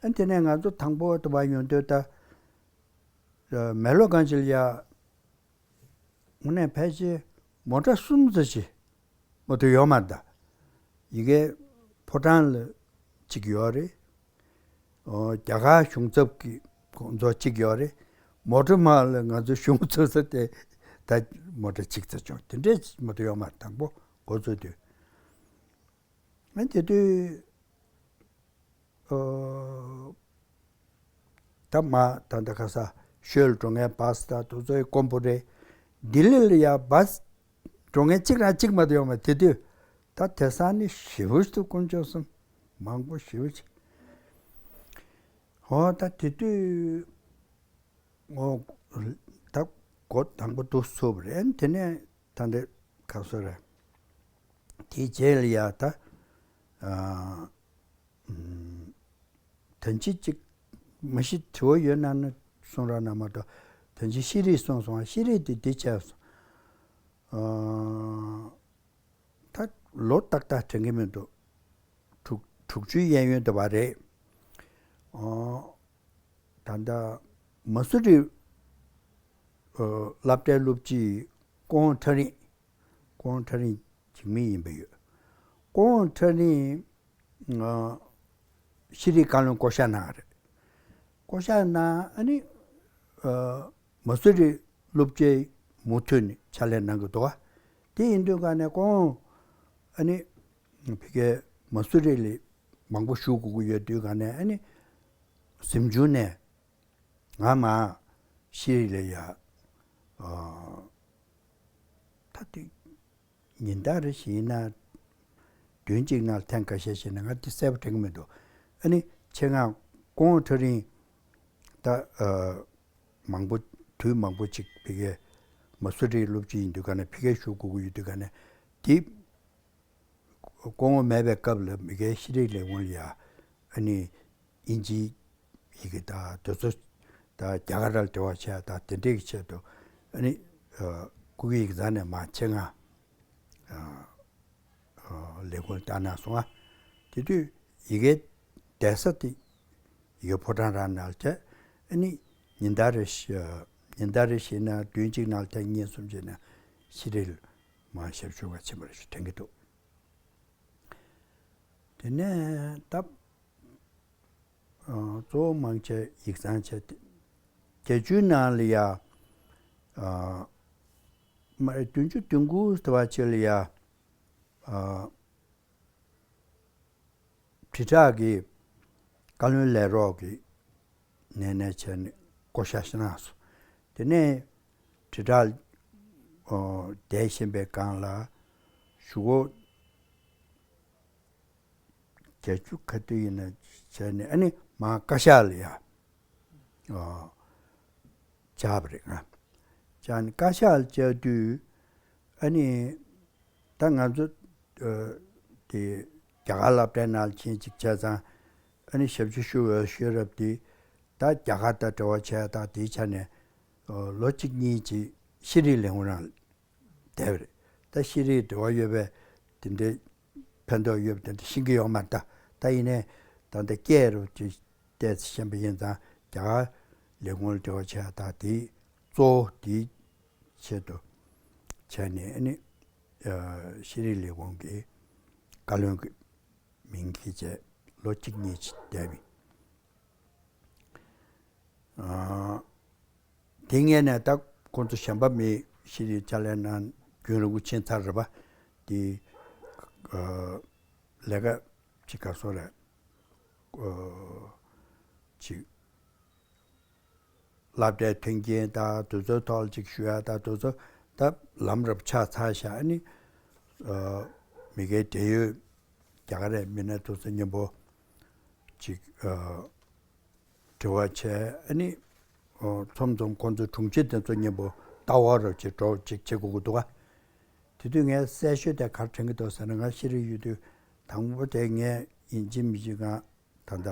ཨ། དེ་ནས་ང་ཚོ་དང་པོ་དུ་བ་ཡོང་དུས་ད། ཨ། མེ་ལོ་གང་ཅི་ལ་ཡ། དངོས་གནས་ཕལ་ཆེར་མོ་ཊ་གསུམ་ཙམ་ཞིག་མ་གཏོགས་ཡོད་མ་རེད་ད། ཡི་གེ་ཕོ་བྲང་ལ་གཅིག་ཡོད་རེད། ཨོ། རྒྱ་གར་གཞུང་ཚབ་ཀྱི་ཁོང་ཚོ་གཅིག་ཡོད་རེད། མོ་ཊ་མ་ལ་ང་ཚོ་གཞུང་ཚབ་ས་དེ་ད་མོ་ཊ་གཅིག་ཙམ་བྱུང་། དེ་འདྲས་མ་གཏོགས་ཡོད་མ་རེད། དང་པོ་འགོ་བཙུགས་དུས། ཨ། དེ་དུས། ཨོ། ད་མ་ད་ད་ག་ས་ཤོད་ལ་འགྲོ་མཁན་བཱ་སི་ད་དུ་ཚོའི་དཀོན་པོ་རེད། ལྡི་ལི་ལ་ཡ་བཱ་སི་འགྲོ་མཁན་གཅིག་རང་གཅིག་མ་གཏོགས་ཡོད་མ། དེ་དུས་ད་དེང་སང་ནི་ཞེ་པོ་ཞིག་ཏུ་དཀོན་མཆོག་གསུམ་མང་པོ་ཞེ་པོ་ཅིག། ཧོ། ད་དེ་དུས། ཨོ། ད་འགོ་དང་པོ་འདུག་ཚུགས་པ་རེད། དེ་ནས་ད་འདི་ག་སོ་རེད། དེའི་རྗེས་ལ་ཡ་ད། ཨ། ཨམ། ད་ཅི་ཅིག་མ་གཞི་དྲི་བ་ཡོད་ན་ནི་གསུང་རོགས་གནང་མ་གཏོགས། ད་ཅི་ཤེས་རིག་གསུངས་སོང་། ཤེས་རིག་དེ་འདི་བྱས་སོང་། ཨ། ད་ལོ་ཏག་ཏག་དྲན་གྱི་མི་འདུག་དྲུག་དྲུག་ཅུའི་གཡས་གཡོན་དུ་བ་རེད། ཨོ། ད་ལྟ་མ་སུ་རི། ཨོ། སློབ་གྲྭའི་སློབ་སྤྱི་སྐུ་ངོ་ཁྲ་རིང་། སྐུ་ངོ་ཁྲ་རིང་འཇིགས་མེད་ཡིན་པ་ཡོད། སྐུ་ངོ་ཁྲ་རིང་། ཨ། ཤེས་རིག་བཀའ་བློན་བསྐོ་བཞག་གནང་བ་རེད། བསྐོ་བཞག་གནང་། ཨ་ནི། ཨ། མ་སུ་རི་སློབ་གྲྭའི་མུ་མཐུད་ནས་ཕྱག་ལས་གནང་གི་འདུག་བ། དེ་ཡིན་དུས་ག་ནས་ཁོང་། ཨ་ནི། ཕ་གིའི་མ་སུ་རི་ལ་མང་པོ་བཞུགས་དགོས་ཀྱི་ཡོད་དུས་ག་ནས། ཨ་ནི། གཟིམ་ཆུང་ནས་ང་མར་ཤེས་རིག་ལ་ཡ། ཨ། ད་དེ་ཉིན་ལྟར་རེ་བཞིན་ན། བདུན་གཅིག་ནང་ཐེངས་འགའ་ཤས་ཤིག་ན། ང་དེ་གསལ་པོ་དྲན་གྱི་མི་འདུག་ཨ་ནི་ཆེད་མངགས་སྐུ་ངོ་ཁྲ་རིང་། ད། ཨ། མང་པོ། དུས་མང་པོ་ཅིག་ཕ་གིའི་མ་སུ་རིའི་སློབ་སྤྱི་ཡིན་དུས་ག་ནས་ཕ་གིར་བཞུགས་དགོས་ཀྱི་ཡོད་དུས་ག་ནས། དེ་སྐུ་ངོ་མེད་པའི་སྐབས་ལ་མ་གིའི་ཤེས་རིག་ལས་ཁུངས་ལ་ཡ། ཨ་ནི་དབྱིན་ཇིའི་ཡི་གེ་དང་དེ་ཚོ། ད་རྒྱ་གར་ལ་འབྲེལ་བ་བྱས་དང་དེ་འདྲའི་ཆེད་དུ། ཨ་ནི། ཨ། སྐུ་སྒེར་ཡིག་ཚང་ནས་མར་ཆེད་མངགས། ཨ། ཨ། ལས་ཁུངས་བཏང་གནང་སོང་ང་། དེ་དུས་ཡི་གེ་བསྡད་ས་དེ་ཡི་གེ་ཕོ་བྲང་རང་ནང་བྱས། ཨ་ནི་ཉིན་ལྟར་རེ་བཞིན། ཉིན་ལྟར་རེ་བཞིན་ན་བདུན་གཅིག་ནང་ཐེངས་གཉིས་གསུམ་བྱས་ན་ཤེས་རིག་ལ་མར་ཞབས་ཞུ་བ་ཕྱིན་པ་རེད་ཞུ་དྲན་གྱི་འདུག་དེ་ནས་ད། ཨ། གཙོ་བོ་མང་ཆེ་ཡིག་ཚང་བྱས་ཏེ། བརྒྱད་ཅུའི་ནང་ལ་ཡ། ཨ། མ་རེད། བདུན་ཅུ་དོན་དགུ་དེ་བ་ཅིག་ལ་ཡ། ཨ། དྲིལ་བསྒྲགས་ཀྱི་བཀའ་བློན་ལས་རོགས་ཀྱི་ངོས་ནས་བྱས་ནས་བསྐོ་བཞག་ཞིག་གནང་སོང་། དེ་ནས་དྲིལ་བསྒྲགས། ཨོ། བསྡད་བཞིན་པའི་སྒང་ལ་གཞུག་གུ་བརྒྱད་ཅུ་ག་དུས་ཡིན་ན་བྱས་ནས། ཨ་ནི་མར་བཀའ་ཤག་ལ་ཡ། ཨོ། བཅར་བ་རེད་ང་། བཅར་ནས་བཀའ་ཤག་ལ་བཅར་དུས། ཨ་ནི་ད་ང་ཚོ། ཨ། དེ་རྒྱ་གར་སློབ་གྲྭའི་ནང་ཕྱིན་ཅིག་བྱས་ཙང་། ཨ་ནི་ཞབས་ཕྱི་ཞུ་བའི་ཤེས་རབ་དེ་ད་རྒྱ་གར་དང་འབྲེལ་བ་བྱས་དང་དེའི་ཆ་ནས། ཨ། ལོ་གཅིག་གཉིས་ཅིག་ཤེས་རིག་ལས་ཁུངས་རང་བསྡད་པ་རེད། ད་ཤེས་རིག་འབྲེལ་བ་ཡོད་པའི་དེ་འདྲའི་ཕན་ཐོགས་ཡོད་པ་དེ་འདྲ་ཤེས་ཀྱི་ཡོད་མ་རེད། ད་ད་ཡིན་ནའི་ད་ལྟ་སྐད་རུ་ཅིག་བལྟས་ཤེས་པ་ཡིན་ཙང་། རྒྱ་གར་ལས་ཁུངས་ལ་འབྲེལ་བ་བྱས་དང་དེའི་གཙོ་བོ་དེའི་ཆེད་དུ་བྱས་ནས། ཨ་ནི། ཨ། ཤེས་རིག་ལས་ཁུངས་ཀྱི་བཀའ་བློན་གྱི་མིང་འཁྱེར་བྱས་ལོ་གཅིག་གཉིས་ཅིག་བསྡད་པ་ཡིན། ཨ། དེ་སྔོན་ནས་ད་ཁོང་ཚོ་གཞན་པ་མེད། ཤེས་རིག་ཕྱག་ལས་གནང་རྒྱུན་རིང་པོ་ཕྱིན་ཚར་རེད་པ། དེ། ཨ། ལས་ཀ་ཅིག་ག་སོ་རེད། ཨ། ཅིག་སློབ་གྲྭའི་མཐུན་རྐྱེན་དང་དེ་ཚོའི་ཐོག་ལ་ཅིག་ཞུ་ཡ་དང་དེ་ཚོ་ད་ལམ་རབ་ཆགས་ཚར་ཤག་ཨ་ནི། ཨ། མ་གིའི་འབྲེལ་ཡོད་རྒྱ་གར་རའི་མི་སྣ་དེ་ཚོ་མཉམ་པོ་ཅིག་ཨ། འབྲེལ་བ་བྱས། ཨ་ནི། ཨོ། མཚམས་མཚམས་ཁོང་ཚོའི་དྲུང་ཆེ་དེ་ཚོ་མཉམ་པོ་ལྟ་བ་རུ་ཅིག་འགྲོ་ཅིག་བྱེད་དགོས་ཀྱི་འདུག་ག་དེ་དུས་ངས་གསལ་ཤོས་དེ་ག་རེ་དྲན་གྱི་འདུག་ཟེར་ན། ང་ཤེས་རིག་ཡོད་དུས་དང་པོ་དེ་ངས་ཡིན་གཅིག་མིན་གཅིག་ང་ད་ལྟ་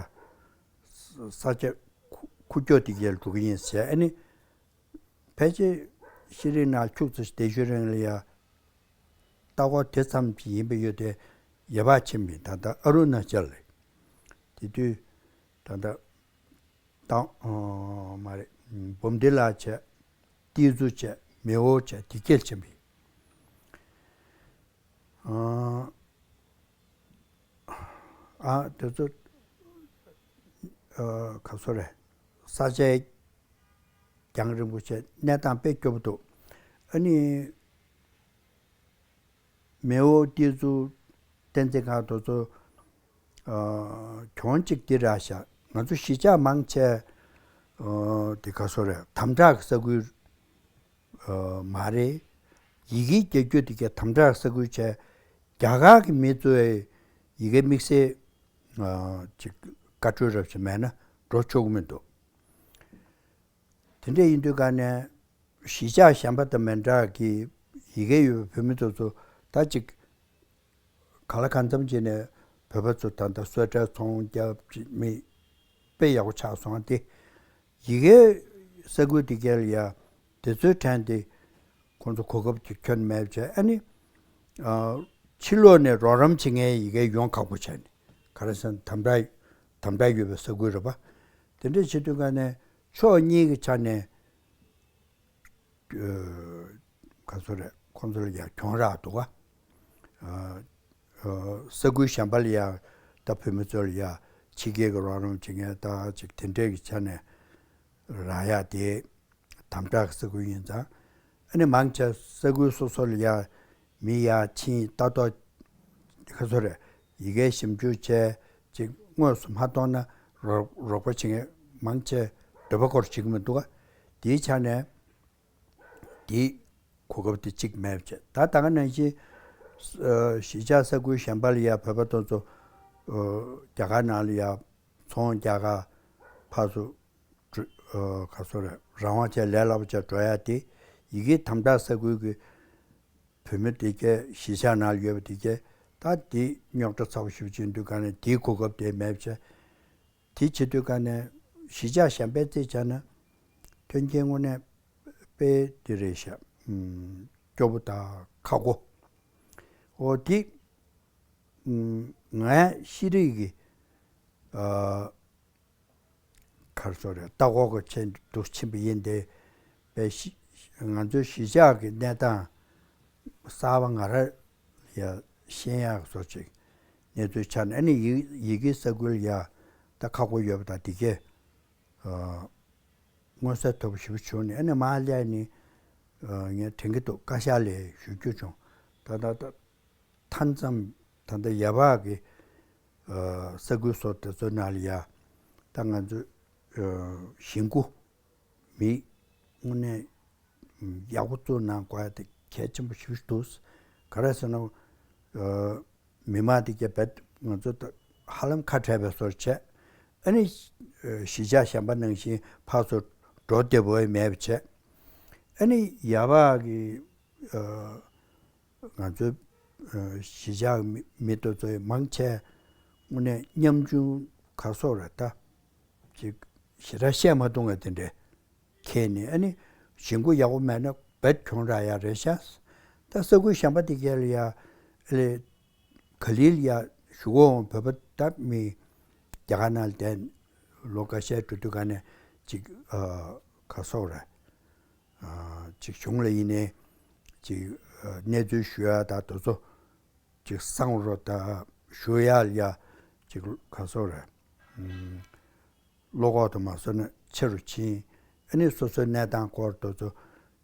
ས་ས་ཆ་ཁུ་ཁུག་ཀྱོག་དེ་གར་འགྲོ་གི་ཡིན་ཟེར། ཨ་ནི། ཕལ་ཆེར་ཤེས་རིག་ནང་ཁྱུག་ཙམ་བསྡད་ཤུལ་རིང་ལ་ཡ། ལྟ་སྐོར་དེ་ཙམ་ཅིག་ཡིན་པ་ཡོད་དེ། ཡ་ཕར་ཕྱིན་པ་ཡིན། ད་ལྟ་ཨ་རུ་ན་ཅལ་ལ། དེ་དུས་ད་ལྟ་ཏང་། ཨོ། མ་རེད། བུམ་ཏི་ལ་བྱས། ཏི་ཛུ་བྱས། མེའོ་བྱས། དེ་གར་ཕྱིན་པ་ཡིན། ཨ། ཨ། དེ་ཚོ། ཨ། ག་སོ་རེད། ས་ཆའི་རྒྱང་རིང་པོ་བྱས། གནས་སྟངས་དཔེ་སྐྱོ་པོ་འདུག་ཨ་ནི། མེའོ་ཏི་ཛུ་བསྟན་འཛིན་སྒང་དེ་ཚོ། ཨ། གྱོང་ཅིག་འདི་རག་ཤག་ང་ཚོ་གཞིས་ཆགས་མང་ཆེ། ཨ། དེ་ག་སོ་རེད། དམ་དྲག་གི་ས་ཁུལ། ཨ། མ་རེད། ཡི་གེ་རྒྱག་རྒྱུ་དེ་གའི་དམ་དྲག་ས་ཁུལ་བྱས། རྒྱ་གར་གྱི་མི་ཚོས་ཡི་གེ་དམིགས་བསལ། ཨ། ཅིག་བཀའ་འཁྲོལ་རབ་ཞིག་མེད་ན་འགྲོ་ཆོག་གི་མི་འདུག་དེ་འདྲ་ཡིན་དུས་ག་ནས་གཞིས་ཆགས་གཞན་པ་དང་མི་འདྲ་གི་ཡི་གེ་ཡོད་པའི་བོད་མི་ཚོ་ཚོ་ད་ཅིག་གང་ལ་གང་འཚམ་བྱས་ནས་བོད་པ་ཚོ་ད་ལྟ་སོས་ཀྲལ་ཚོང་རྒྱབ་ཅིག་མི་དཔེ་ཡག་པོ་ཆགས་སོང་། དེ་ཡི་གེ་ས་ཁུལ་དེ་གའི་ལ་ཡ་དེ་ཚོའི་ཕྲན་དེ་ཁོང་ཚོ་གོ་སྐབས་ཅིག་ཁྱོན་མེད་བྱས། ཨ་ནི་ཕྱི་ལོགས་ནས་རོགས་རམ་བྱེད་མཁན་ཡི་གེ་ཡོང་ཁག་པོ་བྱས་ནས། ག་རེ་ཟེར་ན་དམ་དྲག་དམ་དྲག་ཡོད་པའི་ས་ཁུལ་རེད་པ། དེ་འདྲ་བྱེད་དུས་ག་ནས་ཕྱོགས་གཉིས་ཀྱི་ཆ་ནས་ག་ཚོད་རེད། ཁོང་ཚོ་ལ་ཡང་གྱོང་རག་འདུག་ག་ཨ་ཨ་ས་ཁུལ་གཞན་པ་ལ་ཡང་ད་བོད་མི་ཚོ་ལ་ཡང་ཕྱི་རྒྱལ་གྱི་རོགས་རམ་བྱེད་མཁན་ད་ཅིག་དེ་འདྲའི་གི་ཆ་ནས་རག་ཡག་དེ་དམ་དྲག་གི་ས་ཁུལ་ཡིན་ཙང་། ཨ་ནི་མང་ཆེ་ས་ཁུལ་སོ་སོ་ལ་ཡང་མི་ཡར་ཕྱིན་ལྟ་རྟོག་ག་ཚོད་རེད། ཡི་གེ་ཞིབ་འཇུག་བྱས་ཅིག་དངོས་སུ་མ་མཐོང་ན་རོགས་རོགས་པ་བྱེད་མཁན་མང་ཆེ་འདོད་པ་སྐོར་བྱེད་ཀྱི་མི་འདུག་ག་དེའི་ཆ་ནས་དེའི་གོ་སྐབས་དེ་གཅིག་མེད་བྱས། ད་ད་ག་ནང་བཞིན་ཨ་གཞིས་ཆགས་ས་ཁུལ་གཞན་པ་ལ་ཡ་བོད་པ་དེ་ཚོ་ཨ་རྒྱ་གར་ནང་ལ་ཡ་ཚོང་རྒྱག་ག་ཕར་ཚུར་འགྲོ་ཨ་ག་ཚོད་རེད། རང་དབང་བྱས་ལས་སླ་པོ་བྱས་འགྲོ་ཡ་དེ་ཡི་གེ་དམ་དྲག་ས་ཁུལ་གྱི་བོད་མི་དེ་གས་གཞིས་ཆགས་ནང་ལ་ཡོད་པ་དེ་གས་ད་དེ་རྙོག་དྲ་ཚ་པོ་ཞེ་པོ་ཅིག་འདུག་ག་ནས་དེའི་གོ་སྐབས་དེ་མེད་བྱས། དེ་བྱེད་དུས་ག་ནས་གཞིས་ཆགས་གཞན་པའི་རྩིས་བྱས་ན་མཐུན་རྐྱེན་དངོས་གནས་དཔེ་དེ་རེད་ཤག་ཨུམ་སྐྱོ་པོ་དང་ཁག་པོ། འོ་དེ་ཨུམ་ངའི་ཤེས་རིག་གི་ཨ་ག་རེ་ཟེར་རེད། ལྟ་སྐོར་གྱི་ཆེད་དུ་ཕྱིན་པ་ཡིན་ཏེ། དཔེ་གཞི་ང་ཚོའི་གཞིས་ཆགས་ཀྱི་གནས་སྟངས་གསར་པ་ང་རང་ཡ་ཤེས་ཡག་བཟོ་ཅིག་གནས་ཚུལ་ཆགས་ནས། ཨ་ནི་ཡི་ཡི་གེ་ས་ཁུལ་ཡ་ད་ཁག་པོ་ཡོད་པ་དང་དེ་གས་ཨ་མངོན་གསལ་དོད་པོ་ཞེ་པོ་བྱུང་ནས། ཨ་ནི་མར་སླེབས་ནས་ཨ་ངས་དྲན་གྱི་འདུག་བཀའ་ཤག་ལ་ཞུ་རྒྱུ་བྱུང་། ད་ད་ད་མཐའ་མཚམས་ད་ལྟ་ཡ་བག་གི་ཨ་ས་ཁུལ་སོགས་དེ་ཚོའི་ནང་ལ་ཡ་ད་ང་ཚོས་ཨ་ཞིང་སྒོ་མི་དངོས་གནས་ཡག་པོ་བཙུགས་གནང་དགོས་ཡ་དེ་གལ་ཆེན་པོ་ཞེ་པོ་ཞིག་འདུག་ག་རེ་ཟེར་ན་ཨ་མི་མང་དེ་གས་རྦད་ང་ཚོ་ད་ཧ་ལམ་ཁ་བྲལ་བའི་བཟོ་བྱས། ཨ་ནི་ཨ་གཞིས་ཆགས་གཞན་པ་ནང་བཞིན་ཕར་ཚུར་འགྲོ་བདེ་པོ་མེད་པ་བྱས། ཨ་ནི་ཡ་བག་གི་ཨ་ང་ཚོའི་ཨ་གཞིས་ཆགས་མི་མི་དེ་ཚོའི་མང་ཆེ་དངོས་གནས་ཉམ་ཆུང་ག་སོགས་རེད། ད་ཅིག་ཞེ་དྲག་བཤད་མ་ཐུབ་ངེས་དེ་འདྲའི་ཁྱེར་ནས། ཨ་ནི་ཞིང་སྒོ་ཡག་པོ་མེད་ན་རྦད་གྱོང་རག་ཡ་རེད་ཤག་ད་ས་ཁུལ་གཞན་པ་དེ་གས་ལ་ཡ་ཨ་ལས་ག་ལིལ་ཡ་ཞུ་གོ་བོད་པ་ད་མི་རྒྱ་གར་ནང་ལ་བསྡད་ལོ་འགའ་ཤས་འགྲོ་དུས་ག་ནས་ཅིག་ཨ་ག་སོགས་རེད། ཨ་ཅིག་གཞུང་ལ་ཡིན་ནའི་ཅིག་ཨ་གནས་ཚུལ་ཞུ་ཡ་ད་དེ་ཚོ་ཅིག་གསང་བ་རོ་ད་ཞུ་ཡ་ལ་ཡ་ཅིག་ག་སོགས་རེད། ཨུམ་བློ་ཁོག་དུ་མ་སོང་ན་ཆེ་རུ་ཕྱིན། ཨ་ནི་སོ་སོའི་གནས་སྟངས་སྐོར་དེ་ཚོ་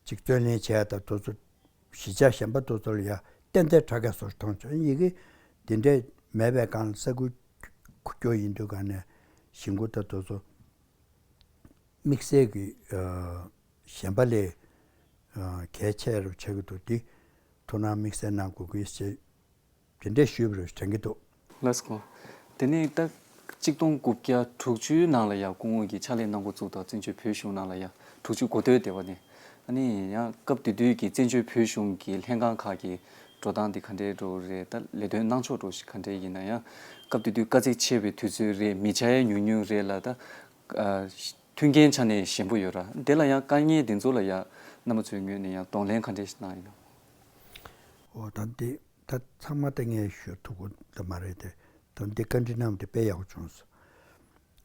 ཅིག་བརྩོན་ལེན་བྱས་ད་དེ་ཚོ་གཞིས་ཆགས་གཞན་པ་དེ་ཚོ་ལ་ཡ་ཏན་ཏན་དྲག་ག་སོགས་མཐོང་བྱུང་། ཡི་གེ་འདི་འདྲས་མེད་པའི་སྒང་ལ་ས་ཁུལ་ཁུག་ཀྱོག་ཡིན་དུས་ག་ནས་ཞིང་སྒོ་ད་དེ་ཚོ་དམིགས་བསལ་གྱི་ཨ་གཞན་པ་ལས་ཨ་གལ་ཆེ་རུ་ཆགས་ཀྱི་འདུག་འདི་ཐུགས་སྣང་དམིགས་བསལ་གནང་དགོས་ཀྱི་ཞེས་དེ་འདྲས་ཞུས་པ་རེད་དྲན་གྱི་འདུག་ལགས་སོ། དེ་ནས་ད་གཅིག་སྟོང་དགུ་བརྒྱ་དྲུག་ཅུའི་ནང་ལ་ཡང་སྐུ་ངོ་གིས་ཕྱག་ལས་གནང་འགོ་བཙུགས་དང་། བཙན་བྱོལ་བོད་གཞུང་ནང་ལ་ཡང་དྲུག་ཅུ་འགོ་སྟོད་དེ་བ་ནས། ཨ་ནི་ཡང་སྐབས་དེ་དུས་ཀྱི་བཙན་བྱོལ་བོད་གཞུང་གི་ལྷན་ཁང་ཁག་གི་འགྲོ་སྟངས་དེ་ག་འདྲའི་འགྲོ་རེད། ད་ལས་དོན་གནང་ཕྱོགས་འགྲོ་ཞིག་ག་འདྲའི་ཡིན་ན། ཡང་སྐབས་དེ་དུས་དཀའ་ཚེགས་ཆེ་བའི་དུས་ཚོད་རེད། མི་བྱ་ཡ་ཉུང་ཉུང་རེད་ལ། ད་ཨ་མཐུན་རྐྱེན་ཆ་ནས་ཞན་པོ་ཡོད་ར། དེ་ལ་ཡང་དཀའ་ངལ་དེ་ཚོ་ལ་ཡང་རྣམ་པ་ཚོའི་ངོས་ནས་ཡང་གདོང་ལེན་ག་འདྲ་ཞིག་གནང་ཡིན་ནམ། འོ་ད་འདི་ད་ཚང་མ་ད་ངས་ཞུ་ཐུབ་ཀྱི་མ་རེད་དེ། ད་འདི་བཀའ་འདྲི་གནང་དེ་དཔེ་ཡག་པོ་བྱུང་སོང་།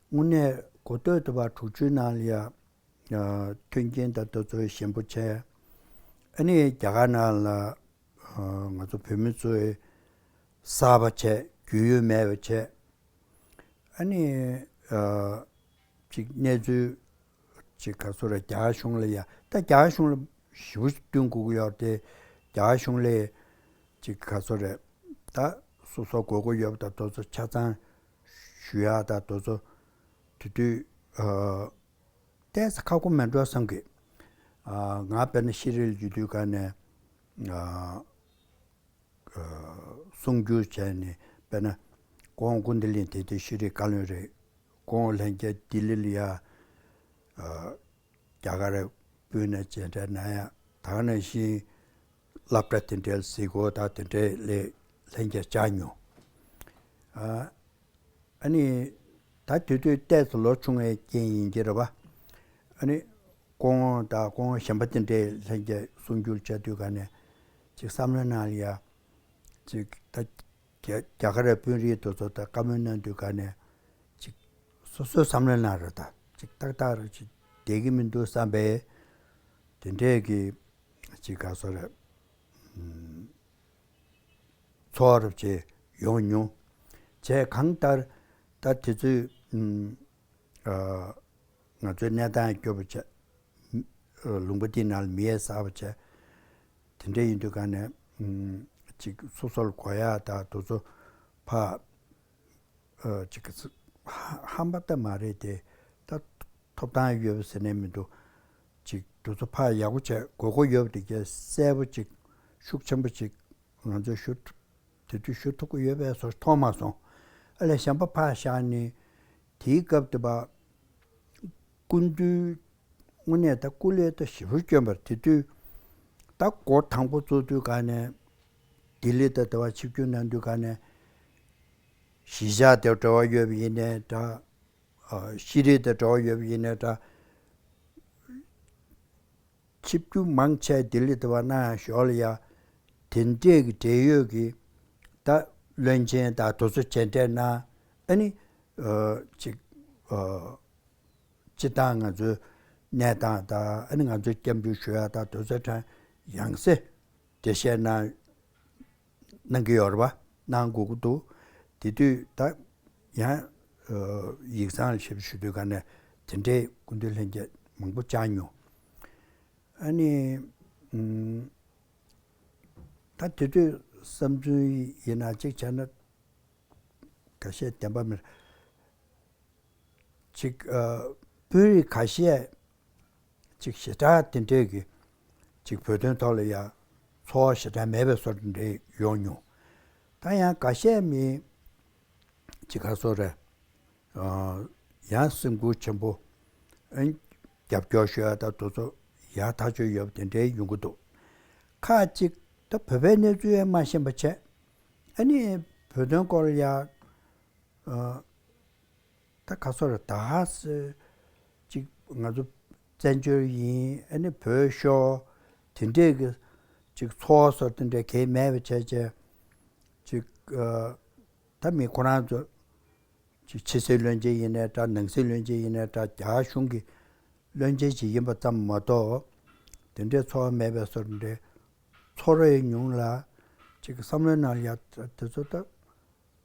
དངོས་གནས་འགོ་སྟོད་དུ་བ་དྲུག་ཅུའི་ནང་ལ་ཡ་ཨ་མཐུན་རྐྱེན་ད་དེ་ཚོ་ཞན་པོ་བྱས། ཨ་ནི་རྒྱ་གར་ནང་ལ་ཨ་ང་ཚོ་བོད་མི་ཚོའི་གསར་པ་བྱས། རྒྱུས་ཡོད་མེད་པ་བྱས། ཨ་ནི་ཨ་ཅིག་གནས་ཚུལ་ཅིག་ག་ཚོད་རེད། རྒྱ་གར་གཞུང་ལ་ཡ་ད་རྒྱ་གར་གཞུང་ལ་ཞེ་པོ་བསྟུན་དགོས་ཀྱི་ཡོད་རེད་དེ། རྒྱ་གར་གཞུང་ལ་ཅིག་ག་ཚོད་རེད། ད་སོ་སོ་དགོས་མཁོ་ཡོད་པ་ད་དེ་ཚོ་ཆ་ཚང་ཞུ་ཡ་ད་དེ་ཚོ་དེ་དུས་ཨ་ཏོག་ཙམ་ཁག་པོ་མེད་འགྲོ་བསམ་གི། ཨ་ང་དཔེར་ན་ཤེས་རིག་ལ་འཇུག་དུས་ག་ནས་ཨ་ཨ་གསུང་བསྒྱུར་བྱས་ནས། དཔེར་ན་སྐུ་ངོ་ཀུན་བདེ་གླིང་དེ་དུས་ཤེས་རིག་བཀའ་བློན་རེད། སྐུ་ངོ་ལྷན་རྒྱས་ལྡི་ལི་ལ་ཡ་ཨ་ རྒྱ་གར་སྤུན་ནས་མཇལ་འཕྲད་གནང་ཡ། ད་ག་ནང་བཞིན་སློབ་གྲྭ་དེ་འདྲའི་གཟིགས་སྐོར་དང་དེ་འདྲའི་ལས་ལྷན་རྒྱས་བཅར་མྱོང་། ཨ་ཨ་ནི་ད་དེ་དུས་ཏོག་ཙམ་ལོ་ཆུང་བའི་རྐྱེན་ཡིན་གྱི་རེད་པ། ཨ་ནི་སྐུ་ངོ་དང་སྐུ་ངོ་གཞན་པ་དེ་འདྲའི་ལྷན་རྒྱས་གསུང་བསྒྱུར་བྱ་དུས་ག་ནས་ཅིག་བསམ་བློའི་ནང་ལ་ཡ། ཅིག་ད་རྒྱ་རྒྱ་གར་ར་དཔོན་རིགས་དེ་ཚོ་ད་བཀའ་མོལ་གནང་དུས་ག་ནས་ཅིག་སོ་སོའི་བསམ་བློའི་ནང་ར་ད་ཅིག་ཏག་ཏག་ར་ཅིག་བསྡད་ཀྱི་མི་འདུག་བསམ་པའི་དེ་འདྲས་ཀྱི་ཅིག་ག་སོ་ར་ཚོར་བ་རབ་ཅིག་ཡོང་མྱོང་། བྱས་གང་ལྟར་ད་དེ་ཚོའི་ཨ་ང་ཚོའི་གནས་སྟངས་སྐྱོ་པོ་བྱས། ལུང་པ་འདི་ནང་ལ་མི་ཡས་གསར་པ་བྱས། དེ་འདྲ་ཡིན་དུས་ག་ནས་ཅིག་སོ་སོ་ལ་དགོས་ཡ་ད་དེ་ཚོ་ཕ་ཅིག་གི་ཧམ་པ་ད་མ་རེད་དེ། ད་ཐོབ་ཐང་ཡོད་པ་ཟེར་ནས་མི་འདུག་ཅིག་དེ་ཚོ་ཕ་ཡག་པོ་བྱས་དགོས་མཁོ་ཡོད་པ་དེ་གས་གསལ་པོ་ཅིག་ཤུགས་ཆེན་པོ་ཅིག་ང་ཚོས་ཞུ་ཐུབ། དེ་དུས་ཞུ་ཐུབ་ཀྱི་ཡོད་པའི་བཟོ་མཐོང་མ་སོང་། ཨ་ལས་གཞན་པ་ཕར་བཞག་ནས་དེའི་སྐབས་དེ་པ་སྐུ་མདུན་དངོས་གནས་ད་སྐུ་ལས་ད་ཞེ་པོ་བསྐྱོན་པར་དེ་དུས་ད་འགོ་དང་པོ་བཙུགས་དུས་ག་ནས་ལྡི་ལི་ད་དེ་བ་ཆིབས་བསྒྱུར་གནང་དུས་ག་ནས་གཞིས་ཆགས་དེ་འབྲེལ་བ་ཡོད་པ་ཡིན་ནའི་འདྲ། ཤེས་རིག་དང་འབྲེལ་བ་ཡོད་པ་ཡིན་ནའི་འདྲ། ཆིབས་བསྒྱུར་མང་ཆེ་ལྡི་ལི་དུ་བ་གནང་ཞོར་ལ་ཡ། དེ་འདྲས་ཀྱི་འབྲེལ་ཡོད་ཀྱི་ད་བློན་ཆེན་དང་དེ་ཚོ་མཇལ་འཕྲད་གནང་། ཨ་ནི་ཨ་ཅིག་ཨ་སྤྱི་བཏང་ང་ཚོའི་གནས་སྟངས་དང་ཨ་ནི་ང་ཚོའི་སྐྱབས་འཇུག་ཞུ་ཡ་དང་དེ་ཚོའི་གྲས་ཡང་སེ་འགྲེལ་བཤད་གནང་། གནང་གི་ཡོད་རེད་པ། གནང་དགོས་ཀྱི་འདུག་དེ་དུས་ད་ཡང་ཡིག་ཚང་ལ་ཞིབ་ཞུ་དུས་ག་ནས་དེ་འདྲའི་སྐུ་མདུན་ལྷན་རྒྱས་མང་པོ་བཅར་མྱོང་། ཨ་ནི་ད་དེ་དུས་བསམ་ཚུལ་ཡིན་ན་གཅིག་བྱས་ན་ཁ་ཤས་བདེན་པ་མེད། ཅིག་ཨ་དཔོན་རིགས་ཁ་ཤས་ཅིག་ཞེ་དྲག་དེ་འདྲས་ཀྱི་ཅིག་བོད་དོན་ཐོག་ལ་ཡ་ཚོར་བ་ཞེ་དྲག་མེད་པའི་བཟོ་འདྲ་ཡོང་མྱོང་། ད་ཡང་འགའ་ཤས་མི་ཅིག་ག་སོ་རེད། ཨ་ཡང་སེམས་ཁུར་ཆེན་པོ། ཨ་རྒྱབ་སྐྱོར་ཞུ་ཡ་ད་དེ་ཚོ་ཡག་ཐག་ཆོད་ཡོད་པ་དེ་འདྲའི་ཡོང་གི་འདུག་ཁ་ཅིག་ད་བོད་པའི་གནས་ཚུལ་ཡང་མ་ཤེས་པ་བྱས། ཨ་ནི་བོད་དོན་སྐོར་ལ་ཡ། ཨ་ད་ག་སོ་རེད། ད་ཧ་སེ་ཅིག་ང་ཚོ་བཙན་བྱོལ་ཡིན། ཨ་ནི་བོད་ཤོར་དེ་འདྲས་ཀྱི་ཅིག་ཚོར་བ་སོགས་དེ་འདྲས་གང་ཡང་མེད་པ་བྱས་བྱས་ཅིག་ཨ་ད་མི་ཁོ་རང་ཚོ་ཅིག་ཕྱི་སྲིད་བློན་ཆེན་ཡིན་ནའི་འདྲ། ནང་སྲིད་བློན་ཆེན་ཡིན་ནའི་འདྲ། རྒྱ་གཞུང་གི་བློན་ཆེན་ཞིག་ཡིན་པ་ཙམ་མ་གཏོགས་དེ་འདྲའི་ཚོར་བ་མེད་པའི་བཟོ་འདྲའི་ཚོར་བ་ཡང་མྱོང་ལ། ཅིག་བསམ་བློའི་ནང་ཡ་དེ་ཚོ་ད་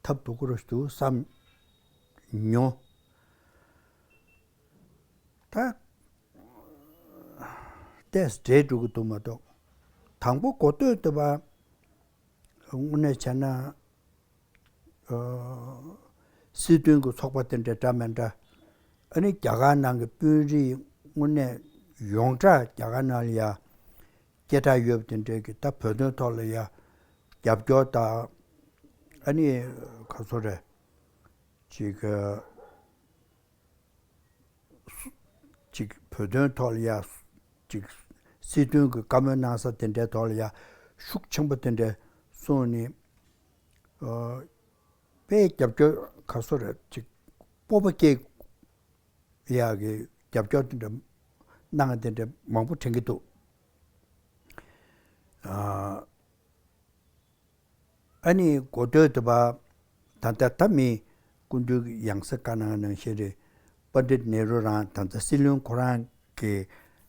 ཐབས་སྡུག་པོ་རུ་འདུག་བསམ་མྱོང་། ད་ཏེས་འདྲེས་འགྲོ་གི་འདུག་མ་གཏོགས། དང་པོ་འགོ་སྟོད་དུ་བ་དངོས་གནས་བྱས་ན་ཨ་སྲིད་དོན་གྱི་ཚོགས་པ་དེ་འདྲ་འདྲ་མི་འདྲ། ཨ་ནི་རྒྱ་གར་ནང་གི་དཔོན་རིགས་དངོས་གནས་ཡོངས་གྲགས་རྒྱ་གར་ནང་ལ་ཡ་སྐད་གྲགས་ཡོད་པ་དེ་འདྲའི་གི་ད་བོད་དོན་ཐོག་ལ་ཡ་རྒྱབ་སྐྱོར་དང་། ཨ་ནི་ག་སོ་རེད། ཅིག་ཅིག་བོད་དོན་ཐོག་ལ་ཡ་ཅིག་སྲིད་དོན་གྱི་བཀའ་མོལ་གནང་ས་དེ་འདྲའི་ཐོག་ལ་ཡ་ཤུགས་ཆེན་པོ་དེ་འདྲ་གསུངས་ནས། ཨ་དཔེ་རྒྱབ་སྐྱོར་ག་སོ་རེད། ཅིག་སྤོབས་པ་སྐྱེ་ཡག་གི་རྒྱབ་སྐྱོར་དེ་འདྲ་གནང་དེ་འདྲ་མང་པོ་དྲན་གྱི་འདུག་ཨ་ཨ་ནི་འགོ་སྟོད་དུ་བ་ད་ལྟ་ད་མི་སྐུ་མདུན་གྱི་ཡང་སེ་བཀའ་གནང་ནང་བཞིན་རེད། པཎྜི་ཏ་ནེ་རུ་རང་ད་ལྟ་སྲིད་བློན་ཁོ་རང་གིས་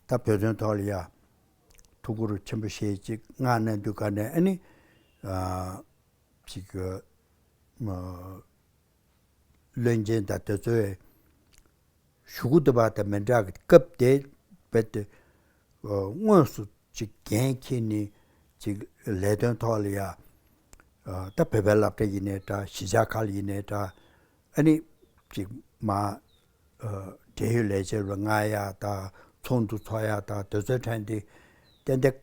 ད་བོད་དོན་ཐོག་ལ་ཡ་ཐུགས་ཁུར་ཆེན་པོ་བཞེས་ཅིག་མངགས་གནང་དུས་ག་ནས་ཨ་ནི་ཨ་ཅིག་ཨ་བློན་ཆེན་དང་དེ་ཚོའི་ཞུ་སྐུལ་དུ་བ་དང་མི་འདྲ་གི་སྐབས་དེ་བེད་དེ་དངོས་སུ་ཅིག་འགན་འཁྱེར་ནས་ཅིག་ལས་དོན་ཐོག་ལ་ཡ་ད་བོད་པའི་སློབ་གྲྭ་ཡིན་ནའི་འདྲ། གཞིས་ཆགས་ཁག་ལ་ཡིན་ནའི་འདྲ། ཨ་ནི་ཅིག་མ་འབྲེལ་ཡོད་ལས་བྱེད་ལ་མངགས་ཡ་དང་ཚོགས་འདུ་ཚོགས་ཡ་དང་དེ་ཚོའི་གྲས་དེ་ཏན་ཏན་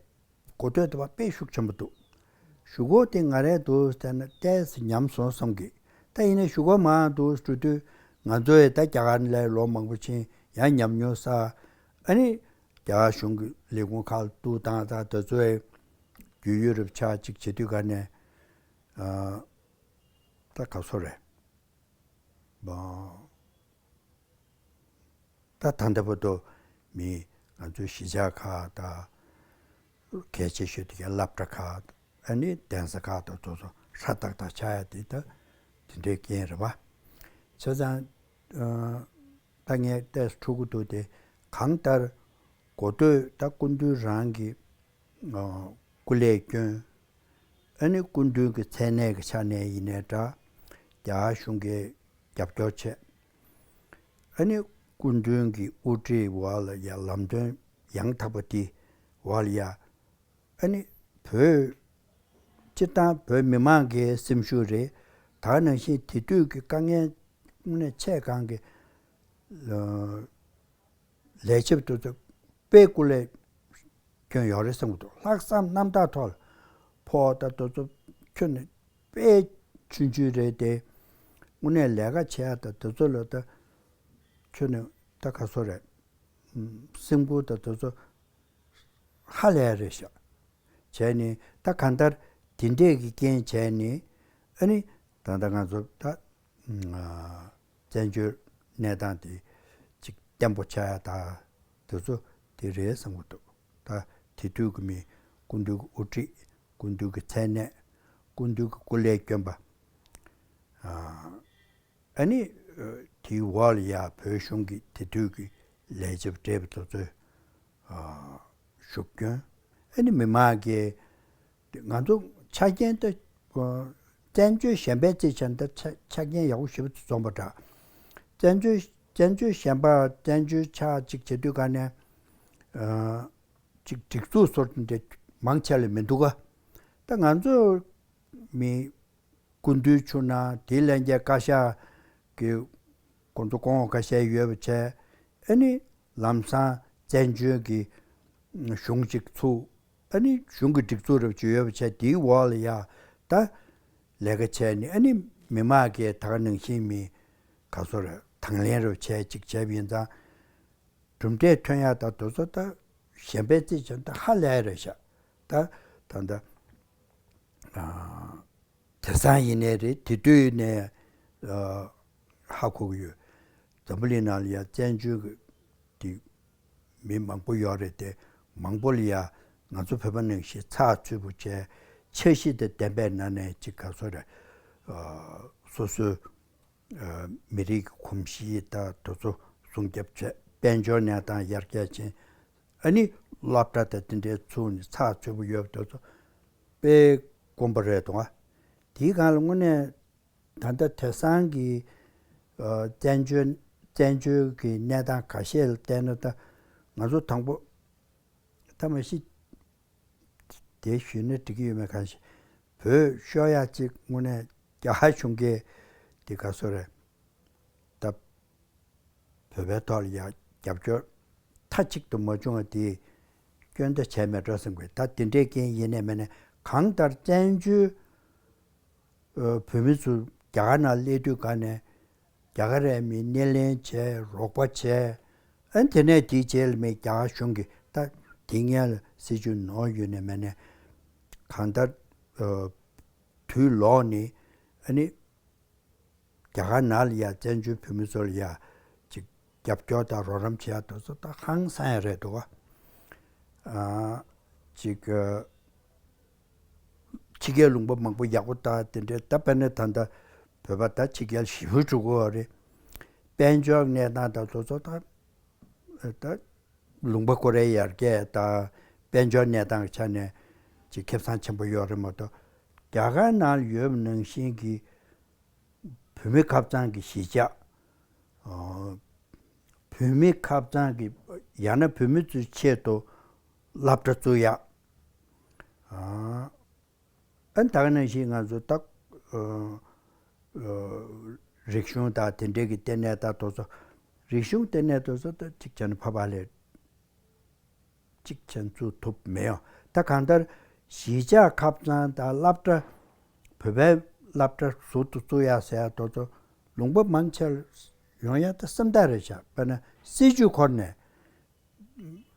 འགོ་སྟོད་དུ་བ་དཔེ་ཤུགས་ཆེན་པོ་འདུག་ཞུ་སྒོ་དེ་ང་རང་འདུག་ཟེར་ན་ཏོག་ཙམ་ཉམས་སོང་བསམ་གི། ད་ཡིན་ན་ཞུ་སྒོ་མང་འདུག་འགྲོ་དུས་ང་ཚོ་ཡི་ད་རྒྱ་གར་ལ་ལོ་མང་པོ་ཕྱིན་ཡང་ཉམས་མྱོང་བསགས། ཨ་ནི་ རྒྱ་གར་གཞུང་གི་ལས་ཁུངས་ཁག་ལ་གཏུག་བཏང་ད་དེ་ཚོའི་རྒྱུས་ཡོད་རབས་ཆགས་ཅིག་བྱེད་དུས་ག་ནས་ཨ་ད་ག་སོ་རེད། ད་ད་ལྟ་བར་དུ་མི་ང་ཚོའི་གཞིས་ཆགས་ཁག་དང་གལ་ཆེ་ཤོས་དེ་གའི་སློབ་གྲྭ་ཁག་ཨ་ནི་གདན་ས་ཁག་དང་དེ་ཚོ་ཧྲ་ཏག་ཏག་ཆགས་ཡ་དེ་ད་དེ་འདྲའི་རྐྱེན་རེད་པ། བྱས་ཙང་ད་ངས་ལྟས་འཁྲུག་གི་འདུག་དེ་གང་ལྟར་གོ་ཐོས་ད་སྐུ་མདུན་རང་གི་སྐུ་ལས་བསྐྱོན། ཨ་ནི་སྐུ་མདུན་གྱི་མཚན་གནས་ཀྱི་ཆ་ནས་ཡིན་ནའི་འདྲ། རྒྱ་གཞུང་གིས་རྒྱབ་སྐྱོར་བྱས། ཨ་ནི་སྐུ་མདུན་གྱི་དབུ་ཁྲིད་འོག་ལ་ཡ་ལམ་སྟོན་ཡང་དག་པ་དེ་འོག་ལ་ཡ། ཨ་ནི་བོད་སྤྱིར་བཏང་བོད་མི་མང་གི་སེམས་ཤུགས་རེད། ད་ག་ནང་བཞིན་དེ་དུས་ཀྱི་དཀའ་ངལ་དངོས་གནས་ཆེ་གང་གི་ལས་བྱེད་དེ་ཚོ་དཔེ་སྐུ་ལས་སྐྱོན་ཡོད་རེད་བསམ་གྱི་འདུག་ལྷག་བསམ་རྣམ་དག་ཐོག་ལ་ཕོག་ད་དེ་ཚོ་ཁྱོན་ནས་དཔེ་ཆུང་ཆུང་རེད་དེ། དངོས་གནས་ལས་ཀ་བྱེད་ཡ་ད་དེ་ཚོ་ལ་ད་ཁྱོན་ནས་ད་ག་སོ་རེད། སེམས་ཁུར་ད་དེ་ཚོ་ཧ་ལས་རེད་ཤག་བྱས་ནས་ད་གང་ལྟར་དེ་འདྲས་ཀྱི་རྐྱེན་བྱས་ནས་ཨ་ནི་ད་ལྟ་ང་ཚོ་ད་བཙན་བྱོལ་གནས་སྟངས་དེ་ཅིག་བརྟན་པོ་ཆགས་ཡ་ད་དེ་ཚོ་དེ་རེད་བསམ་གྱི་འདུག་ད་དེ་དུས་ཀྱི་མི་སྐུ་མདུན་གྱི་དབུ་ཁྲིད། སྐུ་མདུན་གྱི་མཚན་གནས། སྐུ་མདུན་གྱི་སྐུ་ལས་བསྐྱོན་པ། ཨ་ནི་དེའི་འོག་ལ་ཡ་བོད་གཞུང་གི་དེ་དུས་ཀྱི་ལས་བྱེད་པ་བགྲེས་པ་ཚོ་ཚོས་བཞུགས་སྐྱོན། ཨ་ནི་མི་མང་གིས་ང་ཚོ་ཆ་རྐྱེན་ད་བཙན་བྱོལ་གཞན་པའི་རྩིས་ཆ་ནས་ད་ཆ་ཆ་རྐྱེན་ཡག་པོ་ཞེ་པོ་ཅིག་འཛོམས་པ་འདྲ། བཙན་བྱོལ་བཙན་བྱོལ་གཞན་པ་བཙན་བྱོལ་ཆགས་ཅིག་བྱེད་དུས་ག་ནས་ཅིག་སྒྲིག་འཛུགས་སོར་འདྲ་མང་ཆེ་ལ་མི་འདུག་ག་ད་ང་ཚོ་མི་སྐུ་མདུན་ཆུ་ནང་དེའི་ལྷན་རྒྱས་བཀའ་ཤག་གི་ཁོང་ཚོ་སྐུ་ངོ་ཁ་ཤས་ཡོད་པ་བྱས། ཨ་ནི་ལམ་སང་བཙན་བྱོལ་གྱི་གཞུང་ཅིག་ཚུགས། ཨ་ནི་གཞུང་གི་སྒྲིག་འཛུགས་རབ་ཅིག་ཡོད་པ་བྱས། དེའི་འོག་ལ་ཡ་ད་ལས་ཀ་བྱས་ནས་ཨ་ནི་མི་མང་གིས་ད་ག་ནང་བཞིན་མི་ག་ཚོད་རེད་དང་ལེན་རབ་བྱས་ཅིག་བྱས་པ་ཡིན་ཙང་། གྲུབ་འབྲས་ཐོན་ཡ་ད་དེ་ཚོ་ད་གཞན་པའི་རྩིས་ཆ་ད་ཧ་ལས་རེད་ཤག་ད་ད་ད་ཨ་དེང་སང་ཡིན་ནའི་རེད། དེ་དུས་ནས་ཨ་ཧ་གོ་གི་ཡོད། འཛམ་བུ་གླིང་ནང་ལ་ཡ་བཙན་བྱོལ་གྱི་དེ་མི་མང་པོ་ཡོད་རེད་དེ། མང་པོ་ལ་ཡ་ང་ཚོ་བོད་པ་ནང་བཞིན་ཚགས་ཚུད་པོ་བྱས། འཆར་གཞི་དང་ལྡན་པའི་ནང་ནས་ཅིག་ག་ཚོད་རེད། ཨ་སོ་སོའི་ཨ་མི་རིགས་ཀྱི་གོམས་གཤིས་དང་དེ་ཚོ་སྲུང་སྐྱོབ་བྱས། དཔལ་འབྱོར་གནས་སྟངས་ཡར་རྒྱས་ཕྱིན། ཨ་ནི་སློབ་གྲྭ་དང་དེ་འདྲའི་ཚུགས་ནས་ཚགས་ཚུད་པོ་ཡོད་པ་དེ་ཚོ་དཔེ་དཀོན་པོ་རེད་འདུག་ཨ། དེའི་སྒང་ལ་དངོས་གནས་ད་ལྟ་དེང་སང་གི་ཨ་བཙན་བྱོལ་བཙན་བྱོལ་གྱི་གནས་སྟངས་ཁ་ཤས་ལ་བལྟས་ན། ད་ང་ཚོ་དང་པོ་ད་མ་གཞི་དེ་ཞུས་ན་འགྲིག་གི་ཡོད་མེད་གང་ཤེས། བོད་ཤོར་ཡ་གཅིག་དངོས་གནས་རྒྱ་གར་གཞུང་གིས་དེ་ག་སོ་རེད། ད་བོད་པའི་ཐོག་ལ་ཡ་རྒྱབ་སྐྱོར་མཐའ་གཅིག་ཏུ་མ་བྱུང་བ་དེ་སྐྱོན་བརྡ་བྱས་མེད་འགྲོ་བསམ་གི། ད་དེ་འདྲའི་རྐྱེན་ཡིན་ནའི་མིན་ནའི་གང་ལྟར་བཙན་བྱོལ་ཨ་བོད་མི་ཚོ་རྒྱ་གར་ནང་སླེབས་དུས་ག་ནས་རྒྱ་གར་རའི་མི་སྣེ་ལེན་བྱས། རོགས་པ་བྱས། ཨ་ནི་དེ་ནས་དེའི་རྗེས་ལ་མི་རྒྱ་གར་གཞུང་གིས་ད་དེ་སྔོན་ལ་སྲིད་ཇུས་ནོར་ཡོད་ནའི་མེད་ནའི་གང་ལྟར་ཨ་དུས་ལོག་ནས་ཨ་ནི་རྒྱ་གར་ནང་ལ་ཡ་བཙན་བྱོལ་བོད་མི་ཚོ་ལ་ཡ་ཅིག་རྒྱབ་སྐྱོར་དང་རོགས་རམ་བྱེད་ཡ་དེ་ཚོ་ད་ཧང་སང་ཡ་རེད་འདུག་ག་ཨ་ཅིག་ཨ་ཕྱི་རྒྱལ་ལུང་པ་མང་པོ་ཡག་པོ་ད་དེ་འདྲའི་ད་དཔེར་ན་ད་ལྟ་བོད་པ་ད་ཕྱི་རྒྱལ་ཞེ་པོ་འགྲོ་གི་ཡོད་རེད། དཔལ་འབྱོར་གནས་སྟངས་དང་དེ་ཚོ་ད་ད་ལུང་པ་ཀོ་རེ་ཡར་རྒྱས་དང་དཔལ་འབྱོར་གནས་སྟངས་ཀྱི་ཆ་ནས་ཅིག་ཁེ་བཟང་ཆེན་པོ་ཡོད་རེད་མ་གཏོགས། རྒྱ་གར་ནང་ལ་ཡོད་པ་ནང་བཞིན་གྱི་བོད་མི་ཁ་གཙང་གི་གཞིས་ཆགས། ཨ་བོད་མི་ཁ་གཙང་གི་ཡང་ན་བོད་མི་ཚོའི་ཆེད་དུ་སློབ་གྲྭ་བཙུགས་ཡག་ཨ་ཨ་ད་ག་ནང་བཞིན་ང་ཚོ་ད་ཨ་ཨ་རིག་གཞུང་དང་དེ་འདྲའི་གི་ལྟེ་གནས་ད་དེ་ཚོ་རིག་གཞུང་ལྟེ་གནས་དེ་ཚོ་ད་གཅིག་བྱས་ན་ཕ་བ་ལས་གཅིག་ཆེན་བཙུགས་ཐུབ་མེད་ཡོང་། ད་གང་ལྟར་གཞིས་ཆགས་ཁ་གཙང་དང་སློབ་གྲྭ་བོད་པའི་སློབ་གྲྭ་ཟུར་དུ་བཙུགས་ཡག་ཟེར་ཡག་དེ་ཚོ་ལུང་པ་མང་ཆེ་ཡོང་ཡག་ད་སེམས་ཐག་རེད་ཤག་དཔེར་ན་སྲིད་ཇུས་འཁོར་ནས་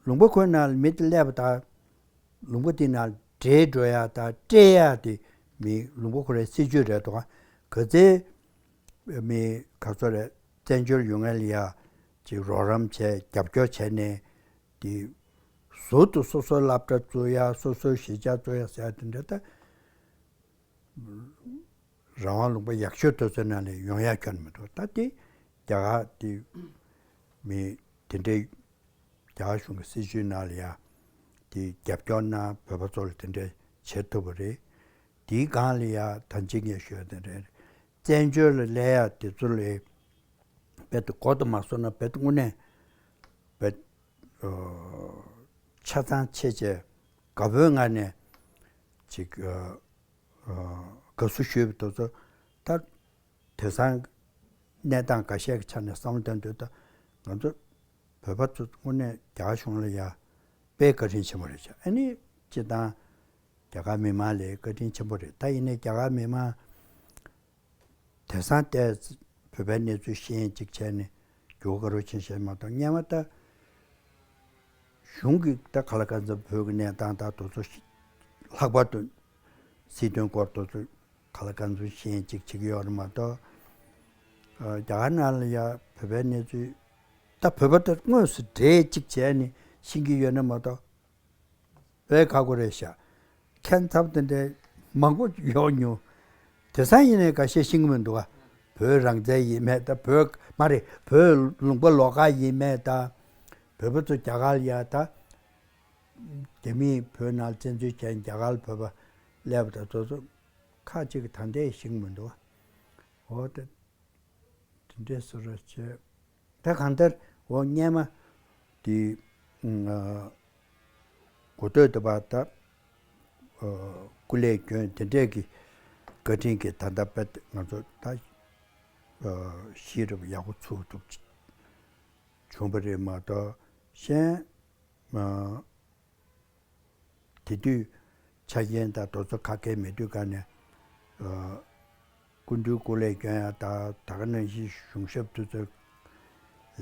ལུང་པ་ཁོའི་ནང་ལ་མི་དེ་སླེབས་པ་དང་། ལུང་པ་དེ་ནང་འདྲེས་འགྲོ་ཡ་དང་སྤྲད་ཡ་དེ་མི་ལུང་པ་ཁོ་རའི་སྲིད་ཇུས་རེད་འདུག་ག་ག་ཚོད་མི་ག་ཚོད་རེད། བཙན་བྱོལ་ཡོང་ཡ་ལ་ཡ་ཅིག་རོགས་རམ་བྱས་རྒྱབ་སྐྱོར་བྱས་ནས་དེ་ཟུར་དུ་སོ་སོའི་སློབ་གྲྭ་བཙུགས་ཡ། སོ་སོའི་གཞིས་ཆགས་བཙུགས་ཡ་ཟེར་ཡ་དེ་འདྲ་ད། རང་དབང་ལུང་པ་ཡག་ཤོས་དེ་ཚོའི་ནང་ནས་ཡོང་ཡ་ཁྱོན་མི་འདུག་ད་དེ་རྒྱ་གར་དེ་མི་དེ་འདྲའི་རྒྱ་གར་གཞུང་གི་སྲིད་བྱུས་ནང་ལ་ཡ་དེ་རྒྱབ་སྐྱོར་གནང་། བོད་པ་ཚོ་ལ་དེ་འདྲ་བྱེད་ཐུབ་པ་རེད། དེའི་སྒང་ལ་ཡ་ད་གཅིག་ངས་ཤོད་དེ་རེད། བཙན་བྱོལ་ལ་སླེབས་ཡ་དེ་ཚོ་ལ་རྦད་དེ་གོ་དུ་མ་སོང་ན་རྦད་དེ་དངོས་གནས་རྦད་ཆ་ཚང་ཆེ་ཆེ་དགའ་པོའི་ངང་ནས་ཅིག་དགའ་བསུ་ཞུས་པ་དེ་ཚོ་ད། དེང་སང་གནས་སྟངས་འགའ་ཤས་ཀྱི་ཆ་ནས་བསམ་བློ་བཏང་དུས་ད་ང་ཚོ་བོད་པ་ཚོ་དངོས་གནས་རྒྱ་གར་གཞུང་ལ་ཡ་དཔེ་བཀའ་དྲིན་ཆེན་པོ་རེད་ཤག་ཨ་ནི་སྤྱིར་བཏང་རྒྱ་གར་མི་མང་ལ་བཀའ་དྲིན་ཆེན་པོ་རེད། ད་ཡིན་ནའི་རྒྱ་གར་མི་མང་དེང་སང་བལྟས་བོད་པའི་གནས་ཚུལ་ཤེས་ཡོན་ཅིག་བྱས་ནས་འགྱུར་བ་ག་རེ་ཕྱིན་ཤེས་མ་གཏོགས། སྔོན་མ་ད་གཞུང་གིས་ད་ག་ལ་ག་ཚོད་བོད་ཀྱི་གནས་སྟངས་དང་དེ་ཚོ་ལྷག་པར་དུ་སྲིད་དོན་སྐོར་དེ་ཚོ་ག་ལ་ག་ཚོད་ཤེས་ཡོན་ཅིག་བྱེད་ཀྱི་ཡོད་རེད་མ་གཏོགས། ཨ། རྒྱ་གར་ནང་ལ་ཡ་བོད་པའི་གནས་ཚུལ་ད་བོད་པ་དེ་དངོས་སུ་འདྲེས་གཅིག་བྱས་ནས་ཤེས་ཀྱི་ཡོད་ན་མ་གཏོགས། དཔེ་ཁག་པོ་རེད་ཤག་ཁྱད་མཚར་དེ་འདྲའི་མང་པོ་ཡོང་མྱོང་། དེང་སང་ཡིན་ནའི་འགའ་ཤས་ཤེས་ཀྱི་མི་འདུག་ག་བོད་རང་བཙན་ཡིན་མེད་ད། བོད་མ་རེད། བོད་ལུང་པ་ལོགས་ཀ་ཡིན་མེད་ད། བོད་པ་ཚོ་རྒྱ་གར་ལ་ཡ་ད། རྒྱ་མིས་བོད་ནང་བཙན་འཛུལ་བྱས་རྒྱ་གར་ལ་བོད་པ་སླེབས་པ་དང་དེ་ཚོ་ཁ་ཅིག་གིས་ད་ལྟའི་ཤེས་ཀྱི་མི་འདུག་འོ་དེ་དེ་འདྲས་བཟོ་འདྲ་བྱས། ད་གང་ལྟར་འོ་སྔོན་མ་དེ་ཨ་གོ་ཐོས་དེ་བར་ད་ཨ་སྐུ་ལས་བསྐྱོན་དེ་འདྲས་ཀྱི་བཀའ་དྲིན་གྱིས་ད་ལྟ་དཔེ་ང་ཚོ་ད་ཨ་གཞིས་རུ་ཡག་པོ་ཚུགས་ཐུབ་བྱུང་བ་རེད་མ་གཏོགས། གཞན་ཨ་དེ་དུས་ཆ་རྐྱེན་དང་དེ་ཚོ་ཁ་སྐད་མེད་དུས་ག་ནས་ཨ་སྐུ་མདུན་སྐུ་ལས་བསྐྱོན་ཡ་ད་ད་ག་ནང་བཞིན་གཞུང་ཞབས་དེ་ཚོ་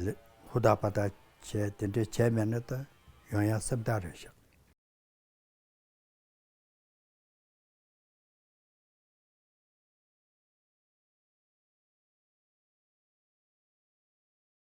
ལ་ཧུར་ཐག་པ་ཐག་བྱས་དེ་འདྲས་བྱས་མེད་ན་ད་ཡོང་ཡ་སེམས་ཐག་རེད་ཤག